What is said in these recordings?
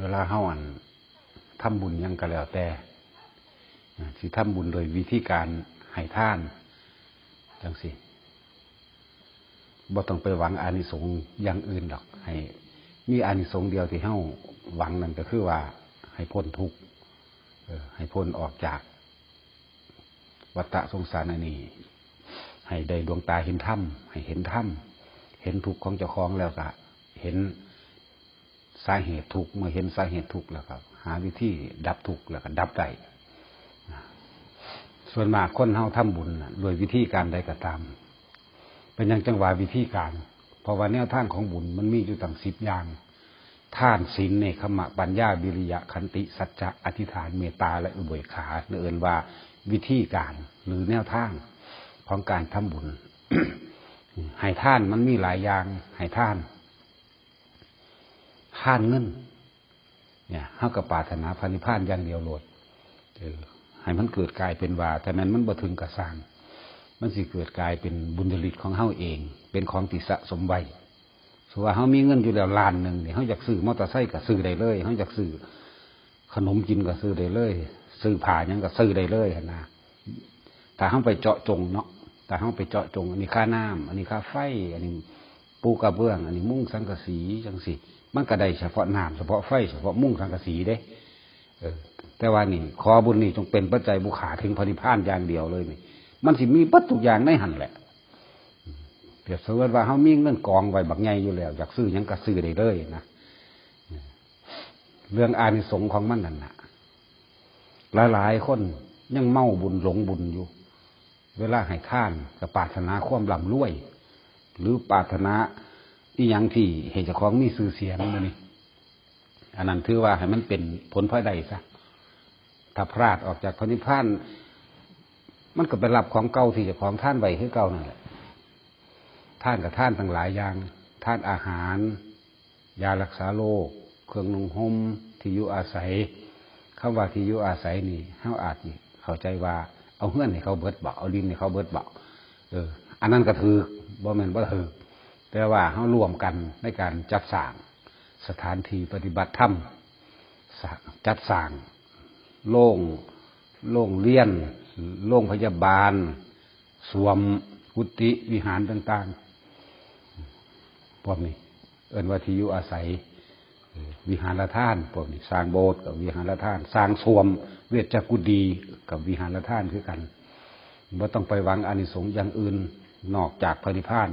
ເວລາເຮົາ ອັນ ທຳບຸນຫຍັງກໍແລ້ວແຕ່ ອາ ຊິທຳບຸນໂດຍວິທີການໃຫ້ທານຈັ່ງຊີ້ ບໍ່ຕ້ອງໄປຫວັງອານິສົງຢ່າງອື່ນດອກ. ໃຫ້ມີອານິສົງດຽວທີ່ເຮົາຫວັງນັ້ນກໍຄືວ່າໃຫ້ພົ້ນທຸກ ເອີ ໃຫ້ພົ້ນອອກຈາກວັດຕະສົງສານອັນນີ້ ໃຫ້ໄດ້ດວງຕາເຫັນທຳ ໃຫ້ເຫັນທຳ ເຫັນທຸກຂອງເຈົ້າຂອງແລ້ວກໍເຫັນ ສາເຫດທຸກ ເມື່ອເຫັນສາເຫດທຸກແລ້ວກໍຫາວິທີດັບທຸກ ແລ້ວກໍດັບໄດ້. ສ່ວນມາກຄົນເຮົາທຳບຸນນະ ດ້ວຍວິທີການໃດກໍຕາມ. ເປັນຫຍັງຈັ່ງວ່າວິທີການ? ເພາະວ່າແນວທາງຂອງບຸນມັນມີຢູ່ຕັ້ງສິບຢ່າງ ທານ, ສິນ, ເນກຂະມະ, ປັນຍາ, ວິລິຍະ, ຂັນຕິ, ສັດຈະ, ອະທິຖານ, ເມດຕາ ແລະ ອຸເບກຂາ ເອີ້ນວ່າວິທີການ ຫຼື ແນວທາງຂອງການທຳບຸນ. ໃຫ້ທານມັນມີຫຼາຍຢ່າງ ໃຫ້ທານ ທານເງິນເນຍ ເຮົາກໍປາດຖະໜາພະນິບພານຢ່າງດຽວໂລດ ເອີ ໃຫ້ມັນເກີດກາຍເປັນວ່າ ຖ້າແມ່ນມັນບໍ່ເຖິງກໍຊ່າງ ມັນຊິເກີດກາຍເປັນບຸນຍະລິດຂອງເຮົາເອງ ເປັນຂອງທີ່ສະສົມໄວ້. ສົມມຸດວ່າເຮົາມີເງິນຢູ່ແລ້ວລ້ານໜຶ່ງນີ້ ເຮົາຢາກຊື້ມໍເຕີໄຊກໍຊື້ໄດ້ເລີຍ ເຮົາຢາກຊື້ຂະໜົມກິນກໍຊື້ໄດ້ເລີຍ ຊື້ຜ້າຫຍັງກໍຊື້ໄດ້ເລີຍຫັ້ນນະ. ຖ້າເຮົາໄປເຈາະຈົງເນາະ ຖ້າເຮົາໄປເຈາະຈົງ ອັນນີ້ຄ່ານ້ຳ ອັນນີ້ຄ່າໄຟ ອັນນີ້ປູກະເບື້ອງ ອັນນີ້ມຸງສັງກະສີ ຈັ່ງຊີ້ ມັນກໍໄດ້ສະເພາະນ້ຳ ສະເພາະໄຟ ສະເພາະມຸງສັງກະສີເດ້. ເອີ ແຕ່ວ່ານີ້ ຂໍບຸນນີ້ຈົ່ງເປັນປັດໄຈບຸກຂາເຖິງພະນິບພານຢ່າງດຽວເລີຍນີ້ ມັນຊິມີເບິດທຸກຢ່າງໃນຫັ້ນແຫຼະ. ປຽບສະເໝືອນວ່າເຮົາມີເງິນກອງໄວ້ບັກໃຫຍ່ຢູ່ແລ້ວ ຢາກຊື້ຫຍັງກໍຊື້ໄດ້ເລີຍນະ. ເລື່ອງອານິສົງຂອງມັນນັ້ນນະ ຫຼາຍໆຄົນຍັງເມົາບຸນ ຫຼົງບຸນຢູ່. ເວລາໃຫ້ທານກໍປາດຖະໜາຄວາມລ່ຳລວຍ ຫຼື ປາດຖະໜາອີ່ຫຍັງທີ່ເຮັດໃຫ້ເຈົ້າຂອງມີຊື່ສຽງມື້ນີ້ ອັນນັ້ນຖືວ່າໃຫ້ມັນເປັນຜົນພະໄດ້ຊະ. ຖ້າພລາດອອກຈາກພະນິບພານ ມັນກໍໄປຮັບຂອງເກົ່າທີ່ເຈົ້າຂອງທານໄວ້ຄືເກົ່ານັ້ນແຫຼະ. ທານກໍທານຕັ້ງຫຼາຍຢ່າງ ທານອາຫານ ຢາລັກສາໂລກ ເຄື່ອງນຸ່ງຫົ່ມ ທີ່ຢູ່ອາໄສ. ຄຳວ່າທີ່ຢູ່ອາໄສນີ້ ເຮົາອາດຊິເຂົ້າໃຈວ່າເອົາເຮືອນໃຫ້ເຂົາເບິດບໍ ເອົາດິນໃຫ້ເຂົາເບິດບໍ ເອີ ອັນນັ້ນກໍຖືກ ບໍ່ແມ່ນບໍ່ຖືກ ແຕ່ວ່າເຮົາລວມກັນໃນການຈັດສ້າງສະຖານທີ່ປະຕິບັດທຳ ສະ ຈັດສ້າງໂລງ ໂລງຮຽນ ໂລງພະຍາບານ ສວມ ກຸຕິ ວິຫານຕ່າງໆ ພວກນີ້ເອີ້ນວ່າທີ່ຢູ່ອາໄສ. ວິຫາລະທານ ພວກນີ້ສ້າງໂບດກັບວິຫາລະທານ ສ້າງສ້ວມ ເວດຈະກຸດີ ກັບວິຫາລະທານຄືກັນ. ບໍ່ຕ້ອງໄປຫວັງອານິສົງຢ່າງອື່ນນອກຈາກພະນິບພານ.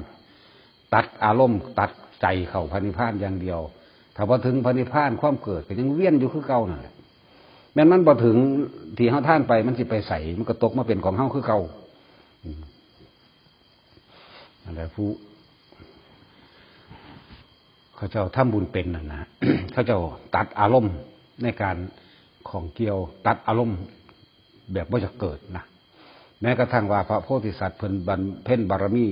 ຕັດອາລົມ ຕັດໃຈເຂົ້າພະນິບພານຢ່າງດຽວ. ຖ້າບໍ່ເຖິງພະນິບພານ ຄວາມເກີດກໍຍັງວຽນຢູ່ຄືເກົ່ານັ້ນແຫຼະ. ແມ່ນມັນບໍ່ເຖິງທີ່ເຮົາທານໄປ ມັນຊິໄປໃສ? ມັນກໍຕົກມາເປັນຂອງເຮົາຄືເກົ່າ. ອືມ ນັ້ນແຫຼະ ຜູ້ເຂົາເຈົ້າທຳບຸນເປັນນັ້ນນະ ເຂົາເຈົ້າຕັດອາລົມໃນການຂ້ອງກ່ຽວ ຕັດອາລົມແບບບໍ່ຢາກເກີດນະ. ແມ້ກະທັ່ງວ່າພະໂພທິສັດເພິ່ນບຳເພັນບາລະມີ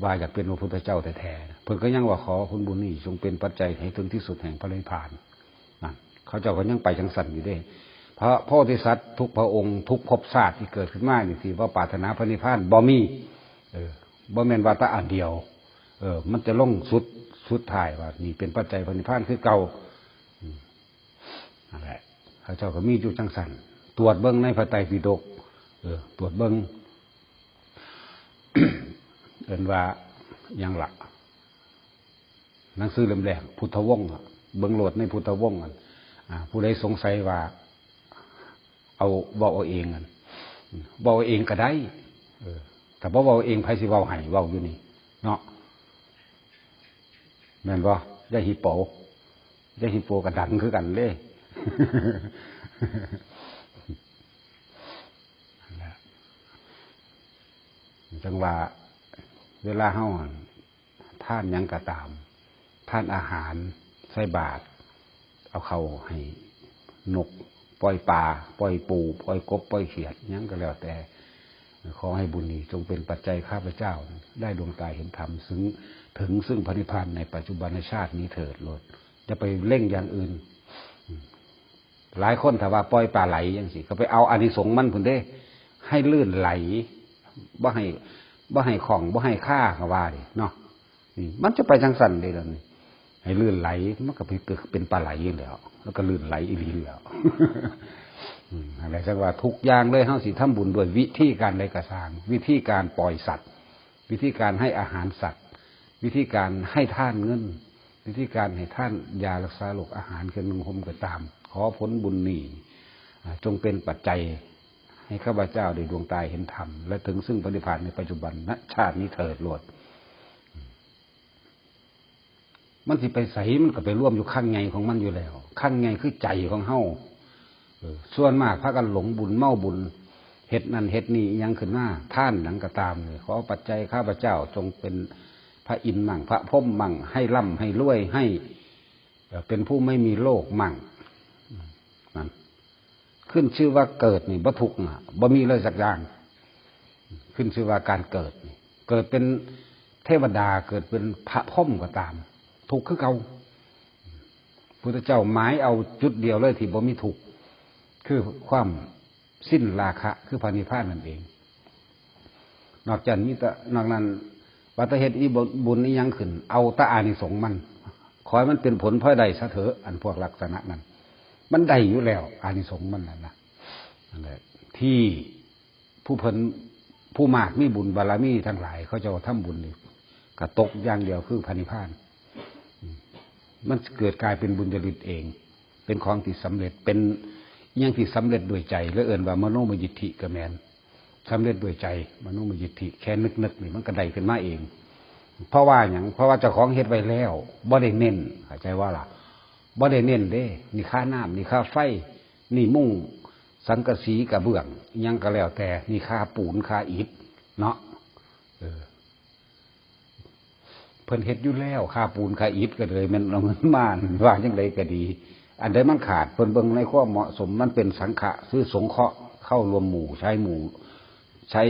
ວ່າຢາກເປັນພະພຸດທະເຈົ້າແທ້ໆ ເພິ່ນກໍຍັງວ່າ ຂໍຜົນບຸນນີ້ຈົ່ງເປັນປັດໄຈໃຫ້ເຖິງທີ່ສຸດແຫ່ງພະນິບພານ. ນັ້ນ ເຂົາເຈົ້າກໍຍັງໄປຈັ່ງຊັ້ນຢູ່ເດ້. ພະໂພທິສັດທຸກພະອົງ ທຸກພົບຊາດທີ່ເກີດຂຶ້ນມານີ້ ທີ່ວ່າປາດຖະໜາພະນິບພານບໍ່ມີ ເອີ ບໍ່ແມ່ນວ່າແຕ່ອັນດຽວ ເອີ ມັນຈະລົງສຸດ ສຸດທ້າຍວ່ານີ້ເປັນປັດໄຈພະນິບພານຄືເກົ່າ. ອືມ ນັ້ນແຫຼະ ເຂົາເຈົ້າກໍມີຢູ່ຈັ່ງຊັ້ນ. ຕວດເບິ່ງໃນພະໄຕປິດົກ ເອີ ຕວດເບິ່ງ ເອີ້ນວ່າຫຍັງລະ ໜັງສືເຫຼັ້ມແລກ ພຸດທະວົງ ເບິ່ງໂລດໃນພຸດທະວົງ ອັນ ອາ ຜູ້ໃດສົງໄສວ່າ ເອົາ ເວົ້າເອົາເອງ ອັນ ເວົ້າເອົາເອງກໍໄດ້. ເອີ ຖ້າບໍ່ເວົ້າເອງ ໃຜຊິເວົ້າໃຫ້? ເວົ້າຢູ່ນີ້ເນາະ ແມ່ນບໍ່? ຢາຍຮິໂປ ຢາຍຮິໂປກໍດັງຄືກັນເດ້. ຈັ່ງວ່າເວລາເຮົາ ອັນ ທານຫຍັງກໍຕາມ ທານອາຫານ ໃສ່ບາດ ເອົາເຂົ້າໃຫ້ນົກ ປ່ອຍປາ ປ່ອຍປູ ປ່ອຍກົບ ປ່ອຍຂຽດ ຫຍັງກໍແລ້ວແຕ່ ຂໍໃຫ້ບຸນນີ້ຈົ່ງເປັນປັດໄຈຂ້າພະເຈົ້າ ໄດ້ດວງຕາເຫັນທຳ ຊຶ່ງ ເຖິງຊຶ່ງພະນິບພານໃນປັດຈຸບັນນະຊາດນີ້ເຖີດໂລດ ຢ່າໄປເລັງຢ່າງອື່ນ. ຫຼາຍຄົນຖ້າວ່າປ່ອຍປາໄຫຼຈັ່ງຊີ້ ກໍໄປເອົາອານິສົງມັນພຸ້ນເດ້ ໃຫ້ລື່ນໄຫຼ ບໍ່ໃຫ້ ບໍ່ໃຫ້ຂ້ອງ ບໍ່ໃຫ້ຄາ ກໍວ່າເດ້ເນາະ. ນີ້ ມັນຈະໄປຈັ່ງຊັ້ນເດ້ດຽວນີ້. ໃຫ້ລື່ນໄຫຼ ມັນກໍເປັນ ເປັນປາໄຫຼຢູ່ແລ້ວ ແລ້ວກໍລື່ນໄຫຼອີ່ຫຼີແລ້ວ. ອືມ ອັນໃດ ຈັ່ງວ່າທຸກຢ່າງເລີຍ ເຮົາຊິທຳບຸນດ້ວຍວິທີການໃດກໍຊ່າງ ວິທີການປ່ອຍສັດ ວິທີການໃຫ້ອາຫານສັດ ວິທີການໃຫ້ທານເງິນ ວິທີການໃຫ້ທານຢາລັກສາໂລກ ອາຫານ ເຄື່ອງນຸ່ງຫົ່ມກໍຕາມ ຂໍຜົນບຸນນີ້ ອາ ຈົ່ງເປັນປັດໄຈໃຫ້ຂ້າພະເຈົ້າໄດ້ດວງຕາເຫັນທຳ ແລະ ເຖິງຊຶ່ງພະນິບພານໃນປັດຈຸບັນນະຊາດນີ້ເທີດໂລດ. ມັນຊິໄປໃສ ມັນກໍໄປລວມຢູ່ຄັງໃຫຍ່ຂອງມັນຢູ່ແລ້ວ ຄັງໃຫຍ່ຄືໃຈຂອງເຮົາ. ເອີ ສ່ວນມາກພາກັນຫຼົງບຸນເມົາບຸນ ເຮັດນັ້ນເຮັດນີ້ອີ່ຫຍັງຂຶ້ນມາ ທານຫຍັງກໍຕາມນີ້ ຂໍປັດໄຈຂ້າພະເຈົ້າ ຈົ່ງເປັນພະອິນມັ້ງ ພະພົມມັ້ງ ໃຫ້ລ່ຳໃຫ້ລວຍ ໃຫ້ ເອີ ເປັນຜູ້ໄມ່ມີໂລກມັ້ງ ນັ້ນ. ຂຶ້ນຊື່ວ່າເກີດນີ້ບໍ່ທຸກນະ ບໍ່ມີເລີຍສັກຢ່າງ. ຂຶ້ນຊື່ວ່າການເກີດນີ້ ເກີດເປັນເທວະດາ ເກີດເປັນພະພົມກໍຕາມ ທຸກຄືເກົ່າ. ພຸດທະເຈົ້າໝາຍເອົາຈຸດດຽວເລີຍທີ່ບໍ່ມີທຸກ ຄືຄວາມສິ້ນລາຄະ ຄືພະນິບພານນັ້ນເອງ. ນອກຈາກມີແຕ່ ນອກນັ້ນ ວ່າແຕ່ເຮັດອີບຸນອີ່ຫຍັງຂຶ້ນ ເອົາແຕ່ອານິສົງມັນ ຂໍໃຫ້ມັນເປັນຜົນພອຍໄດ້ຊະເຖາະ. ອັນພວກລັກສະນະນັ້ນ ມັນໄດ້ຢູ່ແລ້ວ ອານິສົງມັນນັ້ນນະ. ນັ້ນແຫຼະ ທີ່ຜູ້ເພິ່ນ ຜູ້ມາກມີບຸນບາລະມີທັງຫຼາຍ ເຂົາເຈົ້າທຳບຸນນີ້ ກະຕົກຢ່າງດຽວຄືພະນິບພານ. ອືມ ມັນເກີດກາຍເປັນບຸນຍະລິດເອງ ເປັນຂອງທີ່ສຳເລັດ ເປັນອີ່ຫຍັງທີ່ສຳເລັດດ້ວຍໃຈ ແລະ ເອີ້ນວ່າມະໂນມະຍິດຖິກໍແມ່ນ ສຳເລັດດ້ວຍໃຈ ມະໂນມະຍິດຖິ ແຄ່ນຶກໆນີ້ມັນກໍໄດ້ຂຶ້ນມາເອງ. ເພາະວ່າຫຍັງ? ເພາະວ່າເຈົ້າຂອງເຮັດໄວ້ແລ້ວ ບໍ່ໄດ້ເນັ້ນ ເຂົ້າໃຈບໍ່ລະ? ບໍ່ໄດ້ເນັ້ນເດ້ ນີ້ຄ່ານ້ຳ ນີ້ຄ່າໄຟ ນີ້ມຸງ ສັງກະສີ ກະເບື້ອງ ອີ່ຫຍັງກໍແລ້ວແຕ່ ນີ້ຄ່າປູນ ຄ່າອິດເນາະ. ເອີ ເພິ່ນເຮັດຢູ່ແລ້ວ ຄ່າປູນຄ່າອິດກໍເລີຍແມ່ນເອົາເງິນມາ ວ່າຈັ່ງໃດກໍດີ ອັນໃດມັນຂາດ ເພິ່ນເບິ່ງໃນຄວາມເໝາະສົມ ມັນເປັນສັງຄະ ຄືສົງເຄາະ ເຂົ້າຮ່ວມໝູ່ ໃຊ້ໝູ່ ໃຊ້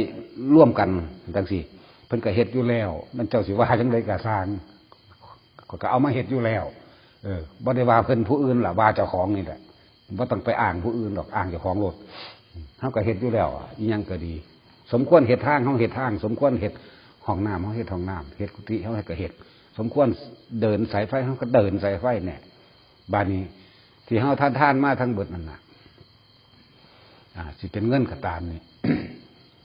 ຮ່ວມກັນຈັ່ງຊີ້ ເພິ່ນກໍເຮັດຢູ່ແລ້ວ ແມ່ນເຈົ້າຊິວ່າຈັ່ງໃດກໍຊ່າງ ຂ້ອຍກໍເອົາມາເຮັດຢູ່ແລ້ວ. ເອີ ບໍ່ໄດ້ວ່າເພິ່ນຜູ້ອື່ນລະ ວ່າເຈົ້າຂອງນີ້ແຫຼະ. ບໍ່ຕ້ອງໄປອ້າງຜູ້ອື່ນດອກ ອ້າງເຈົ້າຂອງໂລດ. ເຮົາກໍເຮັດຢູ່ແລ້ວ ອີ່ຫຍັງກໍດີ ສົມຄວນເຮັດທາງ ເຮົາເຮັດທາງ ສົມຄວນເຮັດຫ້ອງນ້ຳ ເຮົາເຮັດຫ້ອງນ້ຳ ເຮັດກຸຕິ ເຮົາເຮັດ ກໍເຮັດ ສົມຄວນເດີນສາຍໄຟ ເຮົາກໍເດີນສາຍໄຟແນ່. ບາດນີ້ທີ່ເຮົາທານໆມາທັງເບິດນັ້ນນະ ອາ ຊິເປັນເງິນກໍຕາມນີ້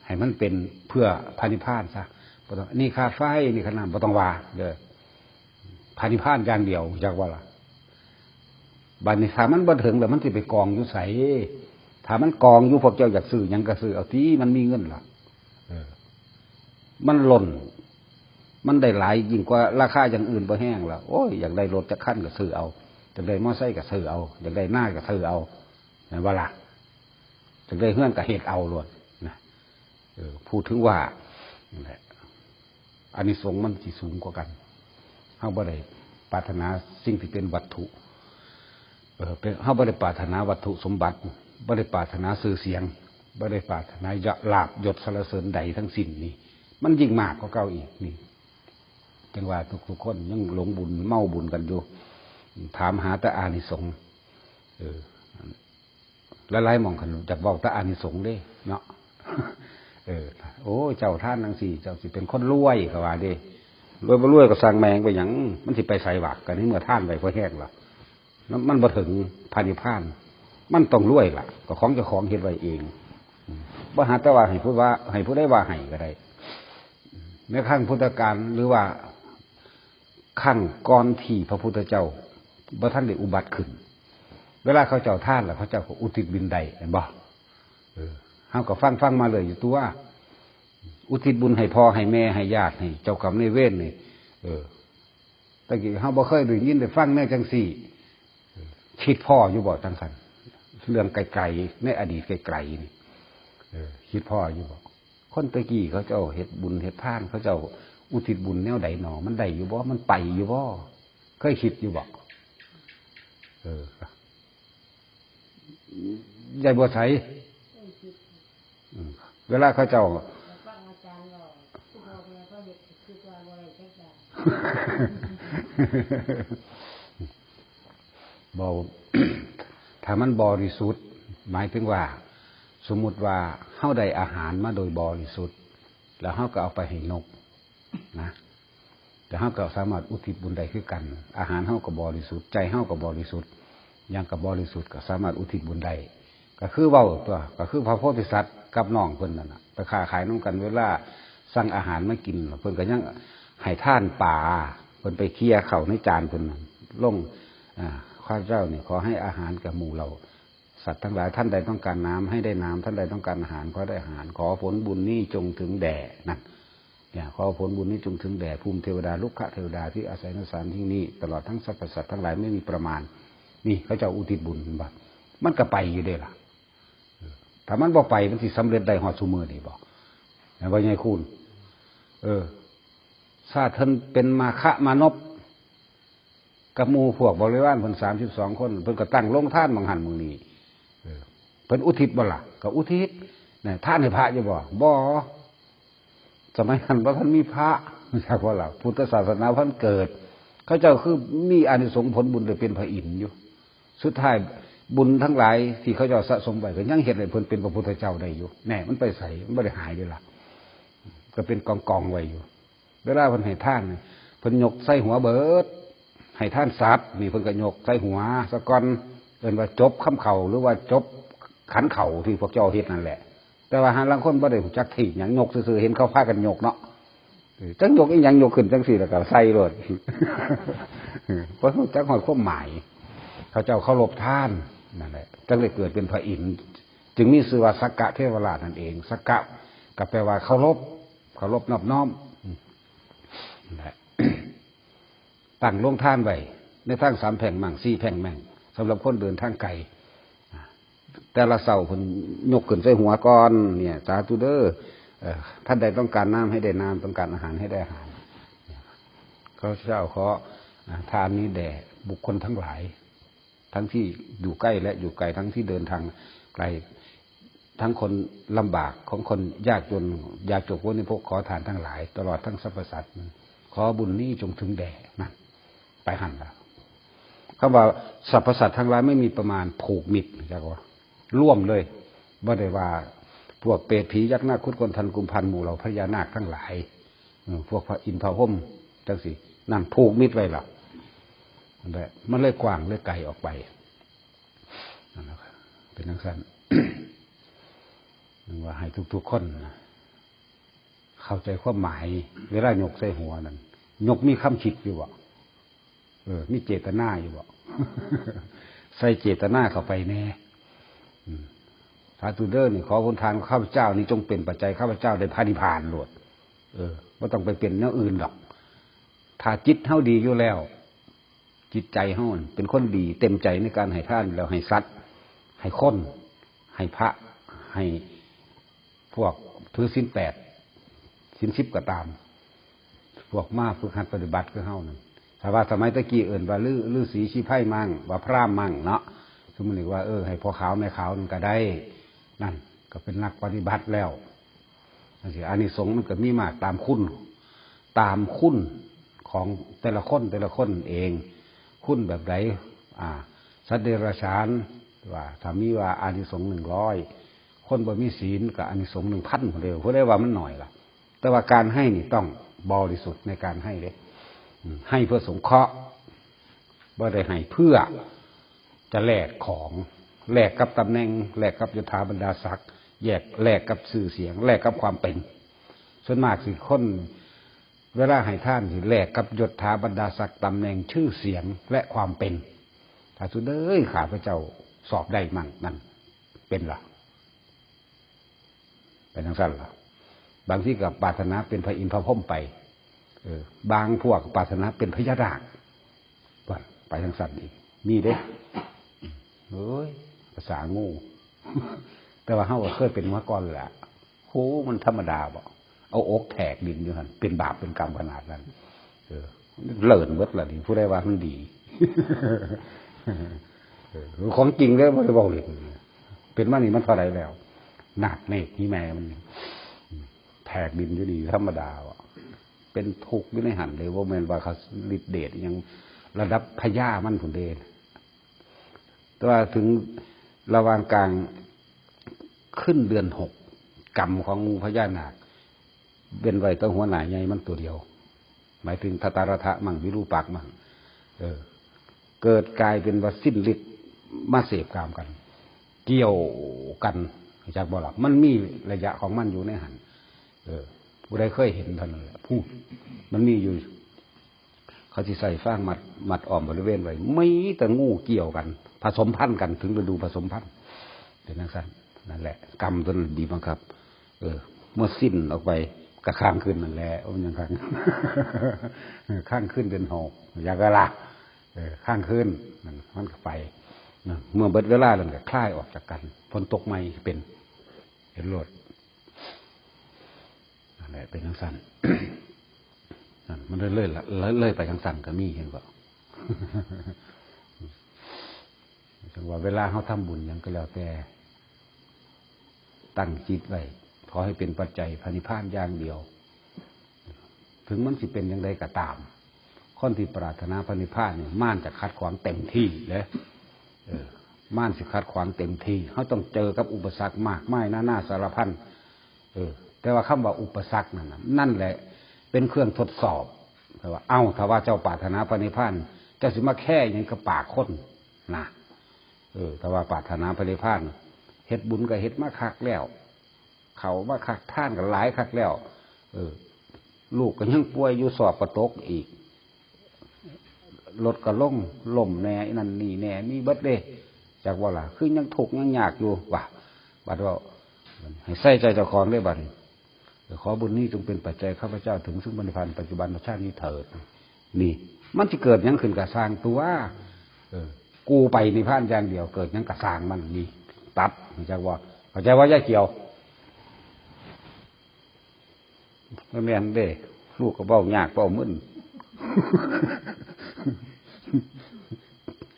ໃຫ້ມັນເປັນເພື່ອພະນິບພານຊະ ບໍ່ຕ້ອງ ນີ້ຄ່າໄຟ ນີ້ຄ່ານ້ຳ ບໍ່ຕ້ອງວ່າເດີ. ພະນິບພານຢ່າງດຽວ ຮູ້ຈັກບໍ່ລະ? ບາດນີ້ຖ້າມັນບໍ່ເຖິງແລ້ວ ມັນຊິໄປກອງຢູ່ໃສ? ຖ້າມັນກອງຢູ່ ພວກເຈົ້າຢາກຊື້ຫຍັງກໍຊື້ເອົາຕິ ມັນມີເງິນລະ. ເອີ ມັນລົ້ນ ມັນໄດ້ຫຼາຍ ຍິ່ງກວ່າລາຄາຢ່າງອື່ນບໍ່ແຮງລະ. ໂອ້ຍ ຢາກໄດ້ລົດຈັກຄັນກໍຊື້ເອົາ ຢາກໄດ້ມໍໄຊກໍຊື້ເອົາ ຢາກໄດ້ນາກໍຊື້ເອົາ ແມ່ນບໍ່ລະ? ຢາກໄດ້ເຮືອນກໍເຮັດເອົາໂລດນະ. ເອີ ພູດເຖິງວ່ານັ້ນແຫຼະ ອານິສົງມັນຊິສູງກວ່າກັນ. ເຮົາບໍ່ໄດ້ປາດຖະໜາສິ່ງທີ່ເປັນວັດຖຸ ເອີ ເປັນ ເຮົາບໍ່ໄດ້ປາດຖະໜາວັດຖຸສົມບັດ ບໍ່ໄດ້ປາດຖະໜາຊື່ສຽງ ບໍ່ໄດ້ປາດຖະໜາລາບຍົດສັນລະເສີນໃດທັງສິ້ນນີ້ ມັນຍິ່ງມາກກວ່າເກົ່າອີກນີ້. ຈັ່ງວ່າທຸກໆຄົນຍັງຫຼົງບຸນເມົາບຸນກັນຢູ່ ຖາມຫາແຕ່ອານິສົງ. ເອີ ຫຼາຍໆໝ່ອງຄັນຢາກເວົ້າແຕ່ອານິສົງເດ້ເນາະ. ເອີ ໂອ້ ເຈົ້າທານຈັ່ງຊີ້ ເຈົ້າຊິເປັນຄົນລວຍ ເຂົາວ່າເດ້. ລວຍບໍ່ລວຍກໍຊ່າງແມ່ງໄປຫຍັງ ມັນຊິໄປໃສວະ? ກໍໃນເມື່ອທານໄວ້ພໍແຮງລະ ມັນ ມັນບໍ່ເຖິງພະນິບພານ ມັນຕ້ອງລວຍລະ ກໍຂອງເຈົ້າຂອງເຮັດໄວ້ເອງ. ບໍ່ຫາແຕ່ວ່າໃຫ້ຜູ້ວ່າ ໃຫ້ຜູ້ໃດວ່າໃຫ້ກໍໄດ້. ໃນຄັ້ງພຸດທະການ ຫຼືວ່າ ຄັ້ງກ່ອນທີ່ພະພຸດທະເຈົ້າບໍ່ທັນໄດ້ອຸບັດຂຶ້ນ ເວລາເຂົາເຈົ້າທານແລ້ວ ເຂົາເຈົ້າກໍອຸທິດບຸນໄດ້ ແມ່ນບໍ່? ເອີ ເຮົາກໍຟັງໆມາເລື້ອຍຢູ່ຕົວະ ອຸທິດບຸນໃຫ້ພໍ່ໃຫ້ແມ່ ໃຫ້ຍາດ ໃຫ້ເຈົ້າກຳນາຍເວນນີ້. ເອີ ແຕ່ກີ້ເຮົາບໍ່ເຄີຍໄດ້ຍິນໄດ້ຟັງແນວຈັ່ງຊີ້. ເອີ ຄິດພໍ້ຢູ່ບໍ່ຈັ່ງຊັ້ນ? ເລື່ອງໄກລໆ ໃນອະດີດໄກໆນີ້ ເອີ ຄິດພໍ້ຢູ່ບໍ່? ຄົນແຕ່ກີ້ເຂົາເຈົ້າເຮັດບຸນເຮັດທານ ເຂົາເຈົ້າອຸທິດບຸນແນວໃດນໍ? ມັນໄດ້ຢູ່ບໍ່? ມັນໄປຢູ່ບໍ່? ເຄີຍຄິດຢູ່ບໍ່? ເອີ ຍາຍບົວໃສ ເອີ ເວລາເຂົາເຈົ້າ ບໍ່ ຖ້າມັນບໍລິສຸດ ໝາຍເຖິງວ່າ ສົມມຸດວ່າເຮົາໄດ້ອາຫານມາໂດຍບໍລິສຸດ ແລ້ວເຮົາກໍເອົາໄປໃຫ້ນົກນະ ໄປ ເຮົາກໍສາມາດອຸທິດບຸນໄດ້ຄືກັນ. ອາຫານເຮົາກໍບໍລິສຸດ, ໃຈເຮົາກໍບໍລິສຸດ, ຫຍັງກໍບໍລິສຸດ, ກໍສາມາດອຸທິດບຸນໄດ້. ກໍຄືເວົ້າຕົວະ, ກໍຄືພະໂພທິສັດກັບນ້ອງເພິ່ນນັ້ນນະ, ໄປຄ້າຂາຍນຳກັນ, ເວລາສັ່ງອາຫານມາກິນ ເພິ່ນກໍຍັງໃຫ້ທານປາ, ເພິ່ນໄປເຄຍເຂົ້າໃນຈານເພິ່ນ ລົງ, ອາ, ຂ້າພະເຈົ້ານີ້ຂໍໃຫ້ອາຫານແກ່ໝູ່ເຫຼົ່າ ສັດທັງຫຼາຍ, ທ່ານໃດຕ້ອງການນ້ຳ ໃຫ້ໄດ້ນ້ຳ, ທ່ານໃດຕ້ອງການອາຫານ ຂໍໄດ້ອາຫານ, ຂໍຜົນບຸນນີ້ຈົ່ງເຖິງແດ່ ນັ້ນ. ເນຍ ຂໍຜົນບຸນນີ້ຈົ່ງເຖິງແດ່ພູມເທວະດາ, ລຸກຂະເທວະດາທີ່ອາໄສໃນສະຖານທີ່ນີ້, ຕະຫຼອດທັງສັບພະສັດທັງຫຼາຍໄມ່ມີປະມານ. ນີ້ເຂົາເຈົ້າອຸທິດບຸນ ເຫັນບໍ່? ມັນກໍໄປຢູ່ເດ້ລະ. ເອີ ຖ້າມັນບໍ່ໄປ ມັນຊິສຳເລັດໄດ້ຮອດຊຸມື້ນີ້ບໍ່? ແມ່ນບໍ່ ຍາຍຄູນ? ເອີ ຊາດເພິ່ນເປັນມາຄະມານົບ ກັບໝູ່ພວກບໍລິວານເພິ່ນສາມສິບສອງຄົນ, ເພິ່ນກໍຕັ້ງໂຮງທານໝ່ອງຫັ້ນໝ່ອງນີ້. ເອີ ເພິ່ນອຸທິດບໍ່ລະ? ກໍອຸທິດ. ນະ ທານໃຫ້ພະຢູ່ບໍ່? ບໍ່. ສະໄໝນັ້ນບໍ່ທັນມີພະ, ຮູ້ຈັກບໍ່ລະ? ພຸດທະສາສະໜາພັນເກີດ, ເຂົາເຈົ້າຄືມີອານິສົງຜົນບຸນໄດ້ເປັນພະອິນຢູ່. ສຸດທ້າຍບຸນທັງຫຼາຍທີ່ເຂົາເຈົ້າສະສົມໄວ້ ກໍຍັງເຮັດໃຫ້ເພິ່ນເປັນພະພຸດທະເຈົ້າໄດ້ຢູ່. ແນ່ ມັນໄປໃສ? ມັນບໍ່ໄດ້ຫາຍເດ້ລະ, ກໍເປັນກອງໆໄວ້ຢູ່. ເວລາເພິ່ນໃຫ້ທານນີ້ ເພິ່ນຍົກໃສ່ຫົວເບີດ, ໃຫ້ທານສັດນີ້ ເພິ່ນກໍຍົກໃສ່ຫົວຊະກ່ອນ, ເອີ້ນວ່າຈົບຄຳເຂົ້າ ຫຼືວ່າຈົບຂັນເຂົ້າທີ່ພວກເຈົ້າເຮັດນັ້ນແຫຼະ. ແຕ່ວ່າຫາລາງຄົນບໍ່ໄດ້ຮູ້ຈັກທີ່ຫຍັງ, ຍົກຊື່ໆ, ເຫັນເຂົາພາກັນຍົກເນາະ. ເອີ ຈັກຍົກອີຫຍັງ, ຍົກຂຶ້ນຈັ່ງຊີ້ແລ້ວກໍໃສ່ໂລດ. ເອີ ບໍ່ຮູ້ຈັກຮອດຄວາມໝາຍ. ເຂົາເຈົ້າເຄົາລົບທານນັ້ນແຫຼະ, ຈຶ່ງໄດ້ເກີດເປັນພະອິນ, ຈຶ່ງມີຊື່ວ່າສັກກະເທວະລາດນັ້ນເອງ. ສັກກະກໍແປວ່າເຄົາລົບ, ເຄົາລົບນອບນ້ອມ. ອືມ ນັ້ນແຫຼະ. ຕັ້ງໂຮງທານໄວ້ໃນທາງສາມແພ່ງມັ້ງ ສີ່ແພ່ງມັ້ງ ສຳລັບຄົນເດີນທາງໄກ. ແຕ່ລະເຊົ້າເພິ່ນຍົກຂຶ້ນໃສ່ຫົວກ່ອນ, ເນຍ ສາທຸເດີ, ເອີ ທ່ານໃດຕ້ອງການນ້ຳໃຫ້ໄດ້ນ້ຳ, ຕ້ອງການອາຫານໃຫ້ໄດ້ອາຫານ. ເຂົາເຈົ້າຂໍ ອາ ທານນີ້ແດ່ບຸກຄົນທັງຫຼາຍ ທັງທີ່ຢູ່ໃກ້ ແລະ ຢູ່ໄກ, ທັງທີ່ເດີນທາງໄກ, ທັງຄົນລຳບາກ ຂອງຄົນຍາກຈົນ, ຢາກຈົນຄົນນິພົກ, ຂໍທານທັງຫຼາຍ ຕະຫຼອດທັງສັບພະສັດ, ຂໍບຸນນີ້ຈົ່ງເຖິງແດ່. ນັ້ນ ໄປຫັ້ນລະ. ຄຳວ່າສັບພະສັດທັງຫຼາຍໄມ່ມີປະມານ ຜູກມິດ, ຈັກວ່າລວມເລີຍ, ບໍ່ໄດ້ວ່າພວກເປດຜີ ຍັກ ນາກ ຂຸດ ຄົນ ທ່ານ ກຸມພານ ໝູ່ເຫຼົ່າພະຍານາກທັງຫຼາຍ, ເອີ ພວກພະອິນພະພົມຈັ່ງຊີ້, ນັ້ນຜູກມິດໄວ້ລະ. ນັ້ນແຫຼະ ມັນເລີຍກວ້າງເລີຍໄກອອກໄປ. ນັ້ນແຫຼະ ເປັນຈັ່ງຊັ້ນ. ຈຶ່ງວ່າໃຫ້ທຸກໆຄົນນະ ເຂົ້າໃຈຄວາມໝາຍ ເວລາຍົກໃສ່ຫົວນັ້ນ, ຍົກມີຄຳຄິດຢູ່ບໍ່? ເອີ ມີເຈດຕະນາຢູ່ບໍ່? ໃສ່ເຈດຕະນາເຂົ້າໄປແດ່. ອືມ ສາທຸເດີ, ນີ້ ຂໍຫົນທາງຂ້າພະເຈົ້ານີ້ຈົ່ງເປັນປັດໄຈ ຂ້າພະເຈົ້າໄດ້ພະນິບພານໂລດ. ເອີ ບໍ່ຕ້ອງໄປເປັນແນວອື່ນດອກ. ຖ້າຈິດເຮົາດີຢູ່ແລ້ວ, ຈິດໃຈເຮົາເປັນຄົນດີ ເຕັມໃຈໃນການໃຫ້ທານ ແລ້ວໃຫ້ສັດ ໃຫ້ຄົນ ໃຫ້ພະ ໃຫ້ພວກຖືສິນແປດ ສິນສິບກໍຕາມ, ພວກມາຝຶກຫັດປະຕິບັດຄືເຮົານັ້ນ. ຖ້າວ່າສະໄໝແຕ່ກີ້ເອີ້ນວ່າລື ລືສີຊີໄພມັ້ງ ວ່າພຣາມມັ້ງເນາະ, ສົມມຸດວ່າ ເອີ ໃຫ້ພໍ່ຂາວແມ່ຂາວນັ້ນກໍໄດ້, ນັ້ນກໍເປັນນັກປະຕິບັດແລ້ວ. ຈັ່ງຊີ້ ອານິສົງມັນກໍມີມາຕາມຄຸນ ຕາມຄຸນຂອງແຕ່ລະຄົນ ແຕ່ລະຄົນເອງ. ຄຸນແບບໃດ? ອາ ສັດເດຍລະສານ ວ່າຖ້າມີວ່າອານິສົງໜຶ່ງຮ້ອຍ, ຄົນບໍ່ມີສິນກໍອານິສົງໜຶ່ງພັນພຸ້ນເດ້. ຜູ້ໃດວ່າມັນໜ້ອຍລະ? ແຕ່ວ່າການໃຫ້ນີ້ຕ້ອງບໍລິສຸດໃນການໃຫ້ເດ້. ອືມ ໃຫ້ເພື່ອສົງເຄາະ, ບໍ່ໄດ້ໃຫ້ເພື່ອ ຈະແລກຂອງ, ແລກກັບຕຳແໜ່ງ, ແລກກັບຍົດຖາບັນດາສັກ, ແລກກັບຊື່ສຽງ, ແລກກັບຄວາມເປັນ. ສ່ວນມາກຊິຄົນເວລາໃຫ້ທານຊິແລກກັບຍົດຖາບັນດາສັກ, ຕຳແໜ່ງ, ຊື່ສຽງ ແລະ ຄວາມເປັນ. ຖ້າສຸດເອີຍ ຂ້າພະເຈົ້າສອບໄດ້ໝັ້ງນັ້ນເປັນລະ. ໄປທາງຊັ້ນລະ. ບາງທີກໍປາດຖະໜາເປັນພະອິນພະພົມໄປ. ເອີ ບາງພວກປາດຖະໜາເປັນພະຍານາກ. ວ່າໄປທາງຊັ້ນອີກ ມີເດ້. ໂອ້ຍ ພາສາໂງ່ ແຕ່ວ່າເຮົາກໍເຄີຍເປັນມາກ່ອນແຫຼະ. ໂຫ ມັນທຳມະດາບໍ? ເອົາອົກແທກດິນຢູ່ຫັ້ນ ເປັນບາບເປັນກຳຂະໜາດນັ້ນ. ເອີ ເລີນເບິດລະນີ້ ຜູ້ໃດວ່າມັນດີ? ເອີ ຂອງຈິງເດ້ ບໍ່ໄດ້ເວົ້າຫຼິ້ນ. ເປັນມານີ້ມັນເທົ່າໃດແລ້ວ? ນາດເນກ ອີແມ່ມັນ ແທກດິນຢູ່ນີ້ ທຳມະດາບໍ? ເປັນທຸກຢູ່ໃນຫັ້ນເດ້ ບໍ່ແມ່ນວ່າເຂົາລິດເດດອີ່ຫຍັງ ລະດັບພະຍາມັນພຸ້ນເດ້. ແຕ່ວ່າເຖິງລະຫວ່າງກາງຄືນເດືອນຫົກ ກຳຂອງໝູ່ພະຍານາກເວັ້ນໄວ້ແຕ່ຫົວໜ້າໃຫຍ່ມັນຕົວດຽວ. ໝາຍເຖິງທັດຕະຣະທະມັງ ວິຣູປາກມັງ ເອີ ເກີດກາຍເປັນວ່າສິ້ນລິດມາເສບກາມກັນ ກ່ຽວກັນ ຮູ້ຈັກບໍ່ລະ? ມັນມີໄລຍະຂອງມັນຢູ່ໃນຫັ້ນ ເອີ ຜູ້ໃດເຄີຍເຫັນເທົ່ານັ້ນແຫຼະ ຜູ້ ມັນມີຢູ່ ເຂົາຊິໃສ່ຟາງມັດ ມັດອ້ອມບໍລິເວນໄວ້ ມີແຕ່ງູກ່ຽວກັນ ຜະສົມພັນກັນ ເຖິງລະດູຜະສົມພັນ ເປັນຈັ່ງຊັ້ນ ນັ້ນແຫຼະ ກຳຕົວນັ້ນບີບບັງຄັບ ເອີ ເມື່ອສິ້ນອອກໄປ ກະຄ້າງຄືນນັ້ນແຫຼະ ໂອ້ ຍັງຄ້າງ ຄ້າງຄືນເດືອນຫົກ ຢາກະລະ ເອີ ຄ້າງຄືນ ມັນ ມັນກະໄປ ເມື່ອເບິດເວລາແລ້ວກະຄາຍອອກຈາກກັນ ຝົນຕົກໃໝ່ເປັນ ເຫັນໂລດ ນັ້ນແຫຼະ ເປັນຈັ່ງຊັ້ນ ນັ້ນ ມັນເລີຍ ເລີຍ ເລີຍໄປທາງຊັ້ນກະມີ ເຫັນບໍ່? ຈັ່ງວ່າເວລາເຮົາທຳບຸນຫຍັງກະແລ້ວແຕ່ ຕັ້ງຈິດໄວ້ ຂໍໃຫ້ເປັນປັດໄຈພະນິບພານຢ່າງດຽວ ເຖິງມັນຊິເປັນຈັ່ງໃດກະຕາມ ຄົນທີ່ປາດຖະໜາພະນິບພານນີ້ ມານຈະຂັດຂວາງເຕັມທີ່ເດ້ ເອີ ມານຊິຂັດຂວາງເຕັມທີ່ ເຮົາຕ້ອງເຈີກັບອຸປະສັກມາກມາຍນານາສາລະພັນ ເອີ ແຕ່ວ່າຄຳວ່າອຸປະສັກນັ້ນນະ ນັ້ນແຫຼະເປັນເຄື່ອງທົດສອບ ແຕ່ວ່າ ເອົ້າ ຖ້າວ່າເຈົ້າປາດຖະໜາພະນິບພານ ເຈົ້າຊິມາແຄຫຍັງກັບປາກຄົນນະ ເອີ ຖ້າວ່າປາດຖະໜາພະນິບພານ ເຮັດບຸນກະເຮັດມາຄັກແລ້ວ ເຂົ້າມາຄັກ ທານກະຫຼາຍຄັກແລ້ວ ເອີ ລູກກະຍັງປ່ວຍຢູ່ ສອບກະຕົກອີກ ລົດກະລົງ ລົ້ມແດ່ ອີ່ນັ້ນນີ້ແດ່ ມີເບິດເດ້ ຈັກບໍ່ລະ ຄືຍັງທຸກຍັງຍາກຢູ່ ວ່າ ບັດເວົ້າ ໃຫ້ໃສ່ໃຈເຈົ້າຂອງເດ້ບັດນີ້ ຂໍບຸນນີ້ຈົ່ງເປັນປັດໄຈຂ້າພະເຈົ້າເຖິງຊຶ່ງພະນິບພານປັດຈຸບັນຊາດນີ້ເຖີດ ນີ້ ມັນຊິເກີດຫຍັງຂຶ້ນກະຊ່າງຕົວະ ເອີ ກູໄປນິບພານຢ່າງດຽວ ເກີດຫຍັງກະຊ່າງມັນ ນີ້ ຕັດ ຮູ້ຈັກບໍ່? ເຂົ້າໃຈບໍ່ ຍາຍກຽວ? ບໍ່ແມ່ນເດ້ ລູກກະເວົ້າຍາກເວົ້າມຶນ